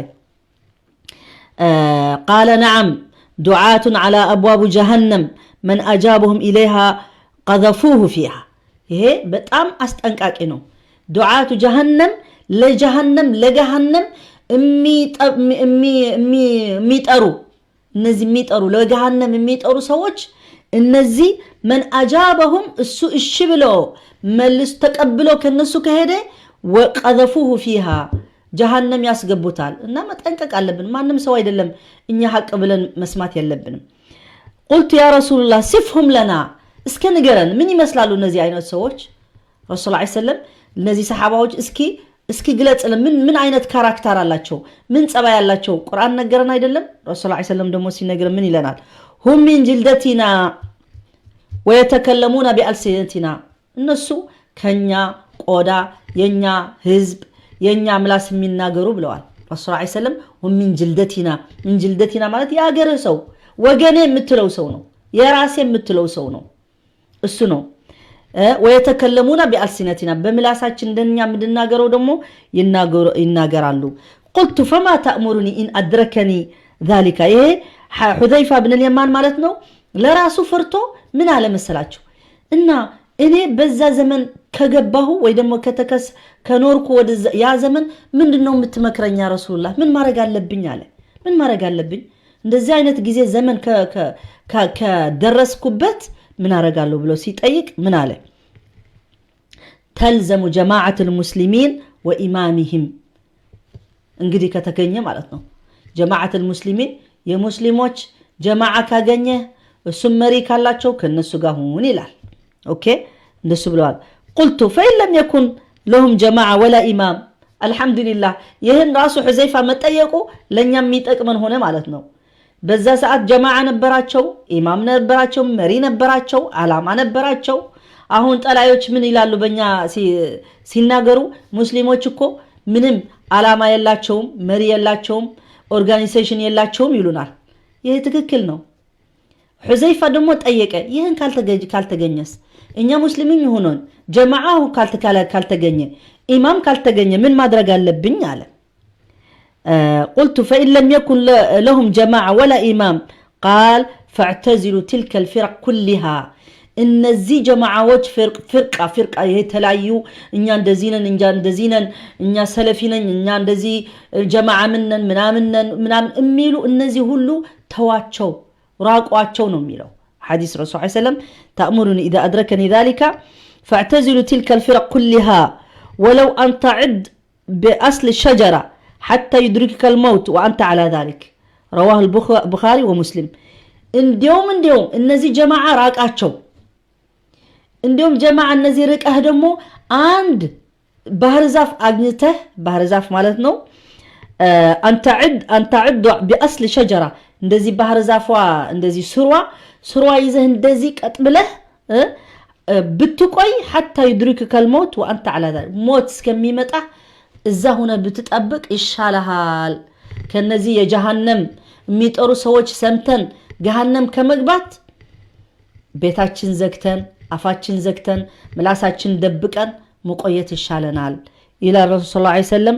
قال نعم دعاة على أبواب جهنم من أجابهم إليها قذفوه فيها። ይሄ በጣም አስጠንቃቂ ነው። دعاة جهنم ለጀሃነም ለገሃነም የሚጠሩ እነዚህ የሚጠሩ ለገሃነም የሚጠሩ ሰዎች እነዚህ መን አጃበሁም እሱ እሺ ብሎ መልስ ተቀብሎ ከነሱ ከሄደ ወቀዘፉሁ ፊሃ ጀሃነም ያስገቡታል። እና መጠንቀቅ አለብን። ማንም ሰው አይደለም እኛ ሐቅ ብለን መስማት የለብንም። ቁልቱ ያ ረሱሉላህ ሲፍሁም ለና፣ እስከ ንገረን ምን ይመስላሉ እነዚህ አይነት ሰዎች? ረሱል ዐለይሂ ወሰለም እነዚህ ሰሓባዎች እስኪ ግለጽልን፣ ምን አይነት character አላቸው? ምን ጸባይ አላቸው? ቁርአን ነገረን አይደለም? ረሱል ዐለይሂ ወሰለም ደግሞ ሲነግረን ምን ይለናል? هم من جلدتنا ويتكلمون بألسنتنا። እነሱ ከኛ ቆዳ የኛ ህዝብ የእኛ ምላስ የሚናገሩ ብለዋል ረሱል ዐለይሂ ሰለም። ومن جلدتنا፣ من جلدتنا ማለት የአገርህ ሰው፣ ወገኔ የምትለው ሰው ነው፣ የራሴ የምትለው ሰው ነው፣ እሱ ነው። ويتكلمون بألسنتنا፣ በምላሳችን እንደኛ የምንናገረው ደግሞ ይናገራሉ። قلت فما تأمرني إن أدركني ذلك። ይሄ ሑዘይፋ ብን ልየማን ማለት ነው። ለራሱ ፈርቶ ምን አለ መሰላችሁ? እና እኔ በዛ ዘመን ከገባሁ ወይ ደግሞ ከተከስ ከኖርኩ ወደ ያ ዘመን ምንድን ነው የምትመክረኛ ረሱሉላህ? ምን ማድረግ አለብኝ አለ። ምን ማድረግ አለብኝ? እንደዚህ አይነት ጊዜ ዘመን ከደረስኩበት ምን አረጋለሁ ብሎ ሲጠይቅ ምን አለ? تلزم جماعة المسلمين وإمامهم። እንግዲህ ከተገኘ ማለት ነው፣ جماعة المسلمين፣ የሙስሊሞች ጀማዓ ካገኘ፣ እሱም መሪ ካላቸው ከነሱ ጋር ሁን ይላል። Okay፣ እንደሱ ብለዋል። قلت فإن لم يكن لهم جماعة ولا إمام። አልሐምዱሊላህ፣ ይህን ራሱ ሑዘይፋ መጠየቁ ለእኛ የሚጠቅመን ሆነ ማለት ነው። በዛ ሰዓት ጀማዓ ነበራቸው፣ ኢማም ነበራቸው፣ መሪ ነበራቸው፣ አላማ ነበራቸው። አሁን ጠላዮች ምን ይላሉ በእኛ ሲናገሩ? ሙስሊሞች እኮ ምንም አላማ የላቸውም፣ መሪ የላቸውም፣ organization የላቸውም ይሉናል። ይህ ትክክል ነው። ሑዘይፋ ደግሞ ጠየቀ፣ ይህን ካልተገኘስ፣ እኛ ሙስሊምኝ ሆኖን ጀማዓሁ ካልተገኘ፣ ኢማም ካልተገኘ ምን ማድረግ አለብኝ አለ። قلت فإن لم يكن لهم جماعة ولا إمام؟ قال فاعتزلوا تلك الفرق كلها። እነዚህ ጀማዓዎች ፍርቃ ፍርቃ የተለያዩ፣ እኛ እንደዚህ ነን፣ እኛ እንደዚህ ነን፣ እኛ ሰለፊ ነን፣ እኛ እንደዚህ ጀማዓ ምነን ምናምን ነን ምናምን የሚሉ እነዚህ ሁሉ ተዋቸው፣ ራቋቸው ነው የሚለው ሐዲስ ረሱል ዐለይሂ ሰለም። تأمرني إذا أدركني ذلك؟ فاعتزلوا تلك الفرق كلها ولو أن تعض بأصل الشجرة حتى يدركك الموت وأنت على ذلك። رواه البخاري ومسلم። እንዲሁም እነዚህ ጀማዓ ራቃቸው። እንዲሁም ጀማዓ እነዚህ ርቀህ ደግሞ አንድ ባህር ዛፍ አግኝተህ፣ ባህር ዛፍ ማለት ነው፣ أن تعض بأصل شجرة፣ እንደዚህ ባህር ዛፏ እንደዚህ ስሯ ይዘህ እንደዚህ ቀጥ ብለህ ብትቆይ፣ حتى يدركك الموت وأنت على ذلك፣ ሞት እስከሚመጣ እዛ ሁነ ብትጠብቅ ይሻልሃል። ከነዚህ የጀሃነም የሚጠሩ ሰዎች ሰምተን ገሃነም ከመግባት ቤታችን ዘግተን፣ አፋችን ዘግተን፣ ምላሳችን ደብቀን መቆየት ይሻለናል ይላል ረሱል ሰለላሁ ዐለይሂ ወሰለም።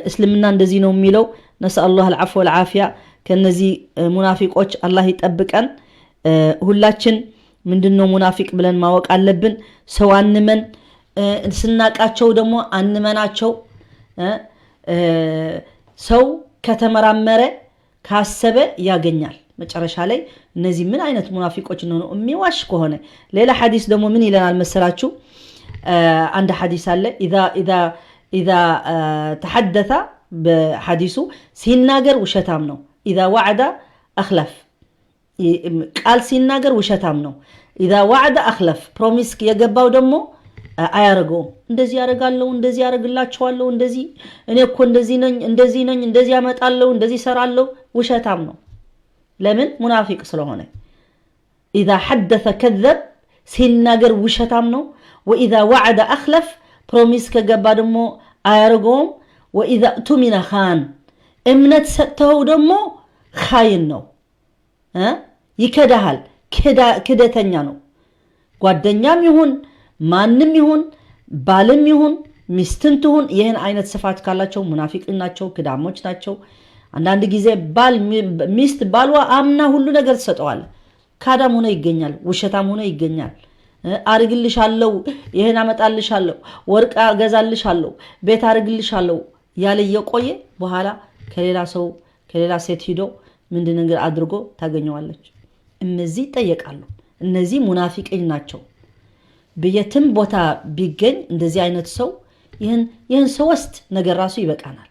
እስልምና እንደዚህ ነው የሚለው። نسأل الله العفو والعافية። ከነዚህ ሙናፊቆች አላህ ይጠብቀን። ሁላችን ምንድነው ሙናፊቅ ብለን ማወቅ አለብን። ሰው አንመን፣ ስናቃቸው ደግሞ አንመናቸው። ሰው ከተመራመረ፣ ካሰበ ያገኛል። መጨረሻ ላይ እነዚህ ምን አይነት ሙናፊቆች እንደሆኑ የሚዋሽ ከሆነ። ሌላ ሐዲስ ደግሞ ምን ይለናል መሰላችሁ? አንድ ሐዲስ አለ። إذا تحدث፣ በሐዲሱ ሲናገር ውሸታም ነው። إذا وعد أخلف፣ ቃል ሲናገር ውሸታም ነው። إذا وعد أخلف፣ promise የገባው ደግሞ አያደርገውም። እንደዚህ ያደርጋለሁ፣ እንደዚህ ያደርግላቸዋለሁ፣ እንደዚህ እኔ እኮ እንደዚህ ነኝ፣ እንደዚህ ነኝ፣ እንደዚህ ያመጣለሁ፣ እንደዚህ እሰራለሁ። ውሸታም ነው። ለምን? ሙናፊቅ ስለሆነ። إذا حدث كذب፣ ሲናገር ውሸታም ነው። وإذا وعد أخلف፣ promise ከገባ ደግሞ አያደርገውም። وإذا اؤتمن خان፣ እምነት ሰጥተው ደግሞ خاين ነው፣ ይከዳሃል፣ ክደተኛ ነው። ጓደኛም ይሁን ማንም ይሁን፣ ባልም ይሁን ሚስትም ትሁን፣ ይህን አይነት ስፋት ካላቸው ሙናፊቅ ናቸው፣ ክዳሞች ናቸው። አንዳንድ ጊዜ ባል ሚስት ባልዋ አምና ሁሉ ነገር ትሰጠዋል። ካዳም ሆኖ ይገኛል፣ ውሸታም ሆኖ ይገኛል። አርግልሻለሁ፣ ይህን አመጣልሻለሁ፣ ወርቅ እገዛልሻለሁ፣ ቤት አርግልሻለሁ ያለ እየቆየ በኋላ ከሌላ ሰው፣ ከሌላ ሴት ሂዶ ምንድን ነገር አድርጎ ታገኘዋለች። እነዚህ ይጠየቃሉ። እነዚህ ሙናፊቅኝ ናቸው። በየትም ቦታ ቢገኝ እንደዚህ አይነት ሰው ይህን ሶስት ነገር ራሱ ይበቃናል።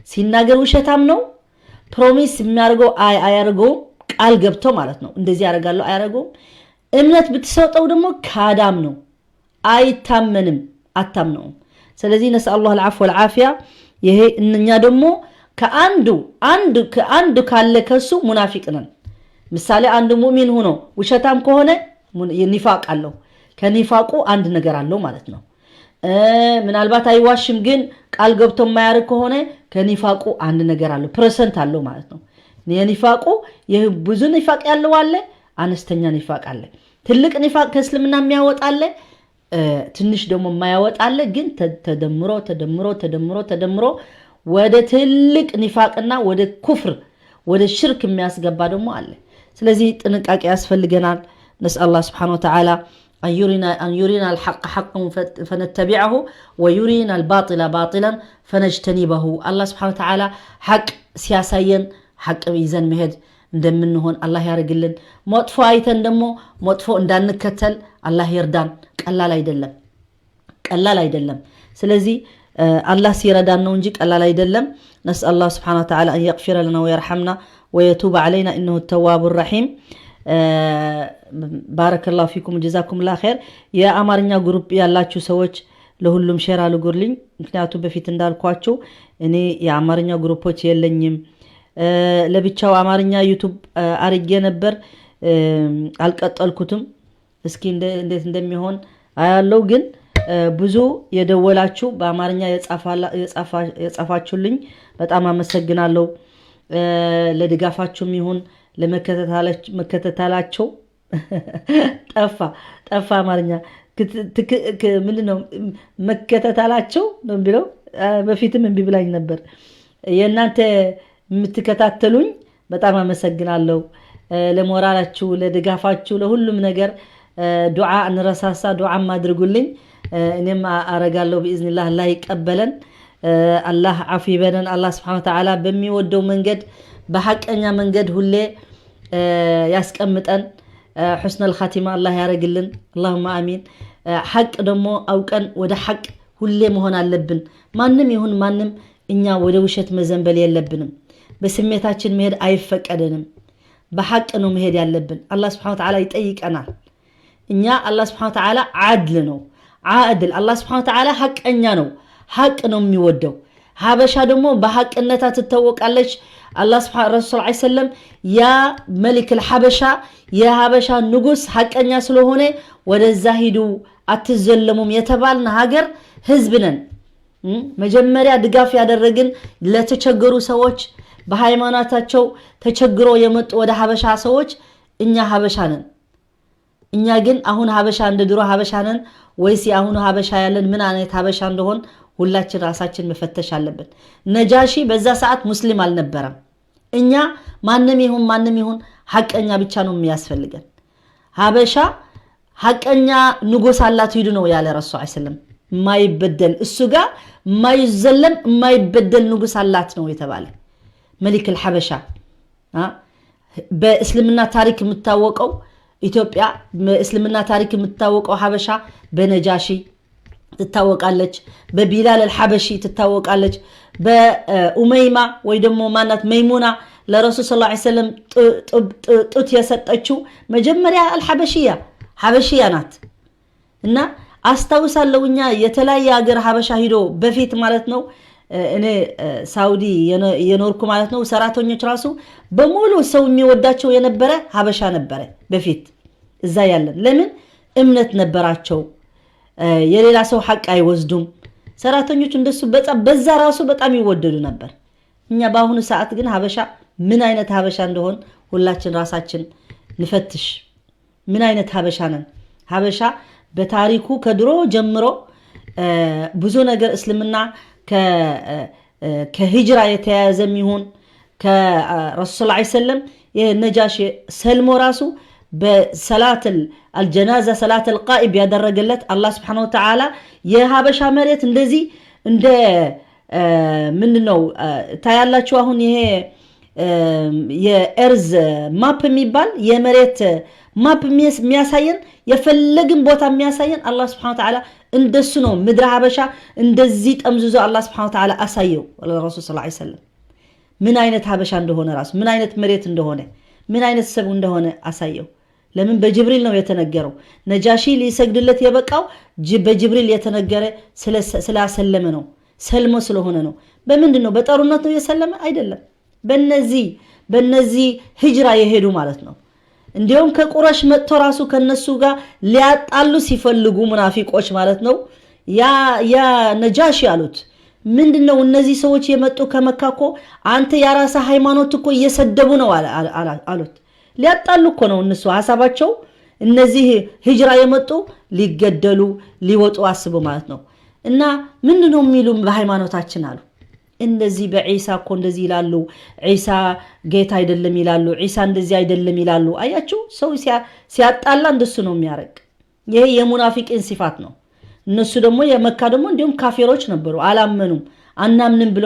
ሲናገር ውሸታም ነው። Promise የሚያደርገው አያደርገውም። ቃል ገብቶ ማለት ነው። እንደዚህ ያደርጋለሁ፣ አያደርገውም። እምነት ብትሰጠው ደግሞ ካዳም ነው። አይታመንም፣ አታምነውም። ስለዚህ نسأل الله العفو والعافية። ይሄ እኛ ደግሞ ከአንዱ አንዱ ከአንዱ ካለ ከሱ ሙናፊቅ ነን። ምሳሌ አንድ ሙእሚን ሆኖ ውሸታም ከሆነ ኒፋቅ አለው። ከኒፋቁ አንድ ነገር አለው ማለት ነው። ምናልባት አይዋሽም፣ ግን ቃል ገብቶ የማያደርግ ከሆነ ከኒፋቁ አንድ ነገር አለው፣ percent አለው ማለት ነው። የኒፋቁ ብዙ ኒፋቅ ያለው አለ፣ አነስተኛ ኒፋቅ አለ። ትልቅ ኒፋቅ ከእስልምና የሚያወጣ አለ፣ ትንሽ ደግሞ የማያወጣ አለ። ግን ተደምሮ ተደምሮ ተደምሮ ተደምሮ ወደ ትልቅ ኒፋቅና ወደ ኩፍር ወደ ሽርክ የሚያስገባ ደግሞ አለ። ስለዚህ ጥንቃቄ ያስፈልገናል። نسأل الله سبحانه وتعالى أن يرينا الحق حقا فنتبعه ويرينا الباطل باطلا فنجتنبه። አላህ سبحانه وتعالى ሐቅ ሲያሳየን ሐቅ ይዘን መሄድ እንደምንሆን አላህ ያደርግልን። መጥፎ አይተን ደግሞ መጥፎ እንዳንከተል አላህ ይርዳን። ቀላል አይደለም፣ ቀላል አይደለም። ስለዚህ አላህ ሲረዳን ነው እንጂ ቀላል አይደለም። نسأل الله سبحانه وتعالى أن يغفر لنا ويرحمنا ويتوب علينا إنه التواب الرحيم። بارك الله فيكم، جزاكم الله خير። የአማርኛ group ያላችሁ ሰዎች ለሁሉም share አድርጉልኝ። ምክንያቱም በፊት እንዳልኳችሁ እኔ የአማርኛ group ኦች የለኝም። ለብቻው አማርኛ YouTube አርጌ ነበር፣ አልቀጠልኩትም። እስኪ እንዴት እንደሚሆን አያለው። ግን ብዙ የደወላችሁ፣ በአማርኛ የጻፋችሁልኝ በጣም አመሰግናለሁ። ለድጋፋችሁም ይሁን ለመከታተላቸው። ጠፋ ጠፋ አማርኛ ምንድን ነው? መከታተላቸው ነው የሚለው። በፊትም እምቢ ብላኝ ነበር። የእናንተ የምትከታተሉኝ በጣም አመሰግናለሁ። ለሞራላችሁ፣ ለድጋፋችሁ፣ ለሁሉም ነገር ዱዓ እንረሳሳ፣ ዱዓም አድርጉልኝ። እኔም አረጋለሁ بإذن الله። አላህ ይቀበለን፣ አላህ አፉ ይበለን። አላህ سبحانه وتعالى በሚወደው መንገድ በሐቀኛ መንገድ ሁሌ ያስቀምጠን። حسن الخاتمة አላህ ያደረግልን። اللهم آمين። ሐቅ ደግሞ አውቀን ወደ ሐቅ ሁሌ መሆን አለብን። ማንም ይሁን ማንም እኛ ወደ ውሸት መዘንበል የለብንም። በስሜታችን መሄድ አይፈቀደንም። በሐቅ ነው መሄድ ያለብን። አላህ سبحانه وتعالى ይጠይቀናል። እኛ አላህ سبحانه وتعالى عدل ነው፣ عادل። አላህ سبحانه وتعالى ሐቀኛ ነው፣ ሐቅ ነው የሚወደው። ሀበሻ ደግሞ በሐቅነታ ትታወቃለች። አላህ ረሱል ስ ሰለም ያ ملك الحبشة የሀበሻ ንጉስ ሐቀኛ ስለሆነ ወደዛ ሂዱ አትዘለሙም የተባልን ሀገር ህዝብ ነን። መጀመሪያ ድጋፍ ያደረግን ለተቸገሩ ሰዎች፣ በሃይማኖታቸው ተቸግሮ የመጡ ወደ ሀበሻ ሰዎች እኛ ሀበሻ ነን። እኛ ግን አሁን ሀበሻ እንደ ድሮ ሀበሻ ነን ወይስ የአሁኑ ሀበሻ ያለን ምን አይነት ሀበሻ እንደሆን ሁላችን ራሳችን መፈተሽ አለብን። ነጃሺ በዛ ሰዓት ሙስሊም አልነበረም። እኛ ማንም ይሁን ማንም ይሁን ሐቀኛ ብቻ ነው የሚያስፈልገን። ሀበሻ ሐቀኛ ንጉስ አላት ሂዱ ነው ያለ ረሱ ሰለም። የማይበደል፣ እሱ ጋር የማይዘለም የማይበደል ንጉስ አላት ነው የተባለ። ملك الحبشة በእስልምና ታሪክ የምታወቀው ኢትዮጵያ፣ በእስልምና ታሪክ የምታወቀው ሀበሻ በነጃሺ ትታወቃለች። በቢላል አልሐበሺ ትታወቃለች። በኡመይማ ወይ ደግሞ ማናት መይሙና ለረሱል ስ ሰለም ጡት የሰጠችው መጀመሪያ አልሐበሽያ ሐበሽያ ናት። እና አስታውሳለሁ እኛ የተለያየ ሀገር ሀበሻ ሂዶ በፊት ማለት ነው፣ እኔ ሳውዲ የኖርኩ ማለት ነው፣ ሰራተኞች ራሱ በሙሉ ሰው የሚወዳቸው የነበረ ሀበሻ ነበረ በፊት እዛ ያለን። ለምን? እምነት ነበራቸው። የሌላ ሰው ሐቅ አይወስዱም። ሰራተኞች እንደሱ በዛ ራሱ በጣም ይወደዱ ነበር። እኛ በአሁኑ ሰዓት ግን ሀበሻ ምን አይነት ሀበሻ እንደሆን ሁላችን ራሳችን ንፈትሽ። ምን አይነት ሀበሻ ነን? ሀበሻ በታሪኩ ከድሮ ጀምሮ ብዙ ነገር እስልምና ከሂጅራ የተያያዘ የሚሆን ከረሱል ስ ሰለም ይህ ነጃሽ ሰልሞ ራሱ በ صلاة الجنازة صلاة الغائب ያደረገለት አላህ سبحانه وتعالى የሀበሻ መሬት እንደዚህ እንደ ምንድን ነው ታያላችሁ። አሁን ይሄ የ earth map የሚባል የመሬት map የሚያሳየን፣ የፈለግን ቦታ የሚያሳየን አላህ سبحانه وتعالى እንደሱ ነው። ምድረ ሀበሻ እንደዚህ ጠምዝዞ አላህ سبحانه وتعالى አሳየው ረሱል ስ ሰለም ምን አይነት ሀበሻ እንደሆነ ራሱ፣ ምን አይነት መሬት እንደሆነ፣ ምን አይነት ሰብ እንደሆነ አሳየው። ለምን? በጅብሪል ነው የተነገረው። ነጃሺ ሊሰግድለት የበቃው በጅብሪል የተነገረ ስላሰለመ ነው። ሰልሞ ስለሆነ ነው። በምንድን ነው? በጦርነት ነው የሰለመ? አይደለም። በነዚህ ሂጅራ የሄዱ ማለት ነው። እንዲሁም ከቁረሽ መጥቶ ራሱ ከነሱ ጋር ሊያጣሉ ሲፈልጉ ሙናፊቆች ማለት ነው ያ ነጃሺ አሉት። ምንድነው እነዚህ ሰዎች የመጡ ከመካ እኮ አንተ የራስህ ሃይማኖት እኮ እየሰደቡ ነው አሉት። ሊያጣሉ እኮ ነው እነሱ ሀሳባቸው። እነዚህ ሂጅራ የመጡ ሊገደሉ ሊወጡ አስቡ ማለት ነው። እና ምንድነው የሚሉ በሃይማኖታችን አሉ። እንደዚህ በዒሳ እኮ እንደዚህ ይላሉ፣ ዒሳ ጌታ አይደለም ይላሉ፣ ዒሳ እንደዚህ አይደለም ይላሉ። አያችሁ፣ ሰው ሲያጣላ እንደሱ ነው የሚያደርግ። ይሄ የሙናፊቅን ሲፋት ነው። እነሱ ደግሞ የመካ ደግሞ እንዲሁም ካፊሮች ነበሩ፣ አላመኑም። አናምንም ብሎ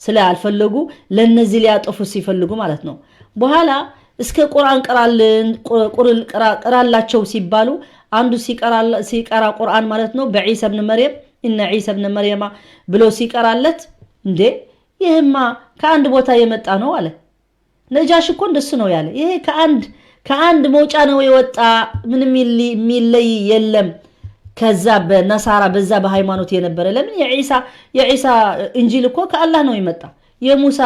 ስላልፈለጉ ለነዚህ ሊያጠፉ ሲፈልጉ ማለት ነው። በኋላ እስከ ቁርአን ቅራላቸው ሲባሉ አንዱ ሲቀራ ቁርአን ማለት ነው በዒሳ ብን መርየም እነ ዒሳ ብን መርየማ ብሎ ሲቀራለት፣ እንዴ ይህማ ከአንድ ቦታ የመጣ ነው አለ። ነጃሽ እኮ እንደሱ ነው ያለ። ይሄ ከአንድ መውጫ ነው የወጣ፣ ምንም የሚለይ የለም። ከዛ በነሳራ በዛ በሃይማኖት የነበረ ለምን የዒሳ እንጂል እኮ ከአላህ ነው የመጣ። የሙሳ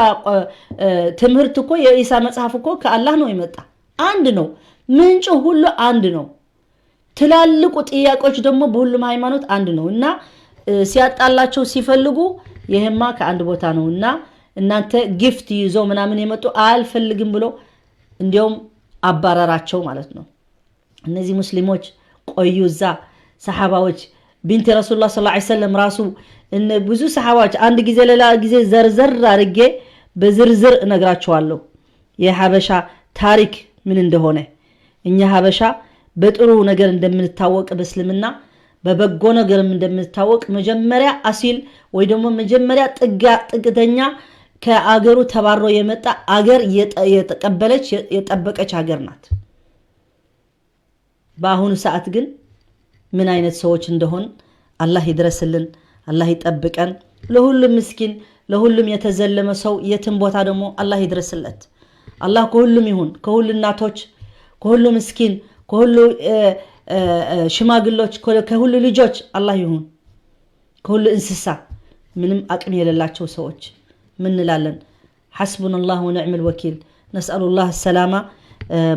ትምህርት እኮ የኢሳ መጽሐፍ እኮ ከአላህ ነው የመጣ። አንድ ነው ምንጩ፣ ሁሉ አንድ ነው። ትላልቁ ጥያቄዎች ደግሞ በሁሉም ሃይማኖት አንድ ነው። እና ሲያጣላቸው ሲፈልጉ ይህማ ከአንድ ቦታ ነው እና እናንተ gift ይዞ ምናምን የመጡ አልፈልግም ብሎ እንዲያውም አባረራቸው ማለት ነው። እነዚህ ሙስሊሞች ቆዩ እዛ። ሰሓባዎች ቢንት ረሱሉላህ ሰለላሁ ዐለይሂ ወሰለም ራሱ ብዙ ሰሓባዎች አንድ ጊዜ ሌላ ጊዜ ዘርዘር አድርጌ በዝርዝር እነግራቸዋለሁ የሀበሻ ታሪክ ምን እንደሆነ። እኛ ሀበሻ በጥሩ ነገር እንደምንታወቅ፣ በእስልምና በበጎ ነገርም እንደምንታወቅ፣ መጀመሪያ አሲል ወይ ደግሞ መጀመሪያ ጥግተኛ ከአገሩ ተባሮ የመጣ አገር የተቀበለች የጠበቀች ሀገር ናት። በአሁኑ ሰዓት ግን ምን አይነት ሰዎች እንደሆን አላህ ይድረስልን፣ አላህ ይጠብቀን። ለሁሉም ምስኪን፣ ለሁሉም የተዘለመ ሰው የትም ቦታ ደግሞ አላህ ይድረስለት። አላህ ከሁሉም ይሁን፣ ከሁሉ እናቶች፣ ከሁሉ ምስኪን፣ ከሁሉ ሽማግሎች፣ ከሁሉ ልጆች አላህ ይሁን፣ ከሁሉ እንስሳ፣ ምንም አቅም የሌላቸው ሰዎች ምን እንላለን? حسبنا الله ونعم الوكيل። نسأل الله السلامة።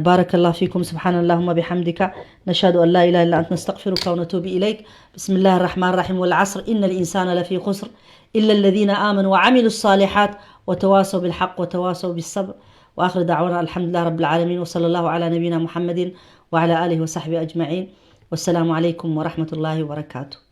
بارك الله فيكم። سبحان اللهم بحمدك نشهد أن لا إله إلا أنت نستغفرك ونتوب إليك። بسم الله الرحمن الرحيم። والعصر إن الإنسان لفي خسر إلا الذين آمنوا وعملوا الصالحات وتواصوا بالحق وتواصوا بالصبر። وآخر دعوانا الحمد لله رب العالمين وصلى الله على نبينا محمد وعلى آله وصحبه أجمعين والسلام عليكم ورحمة الله وبركاته።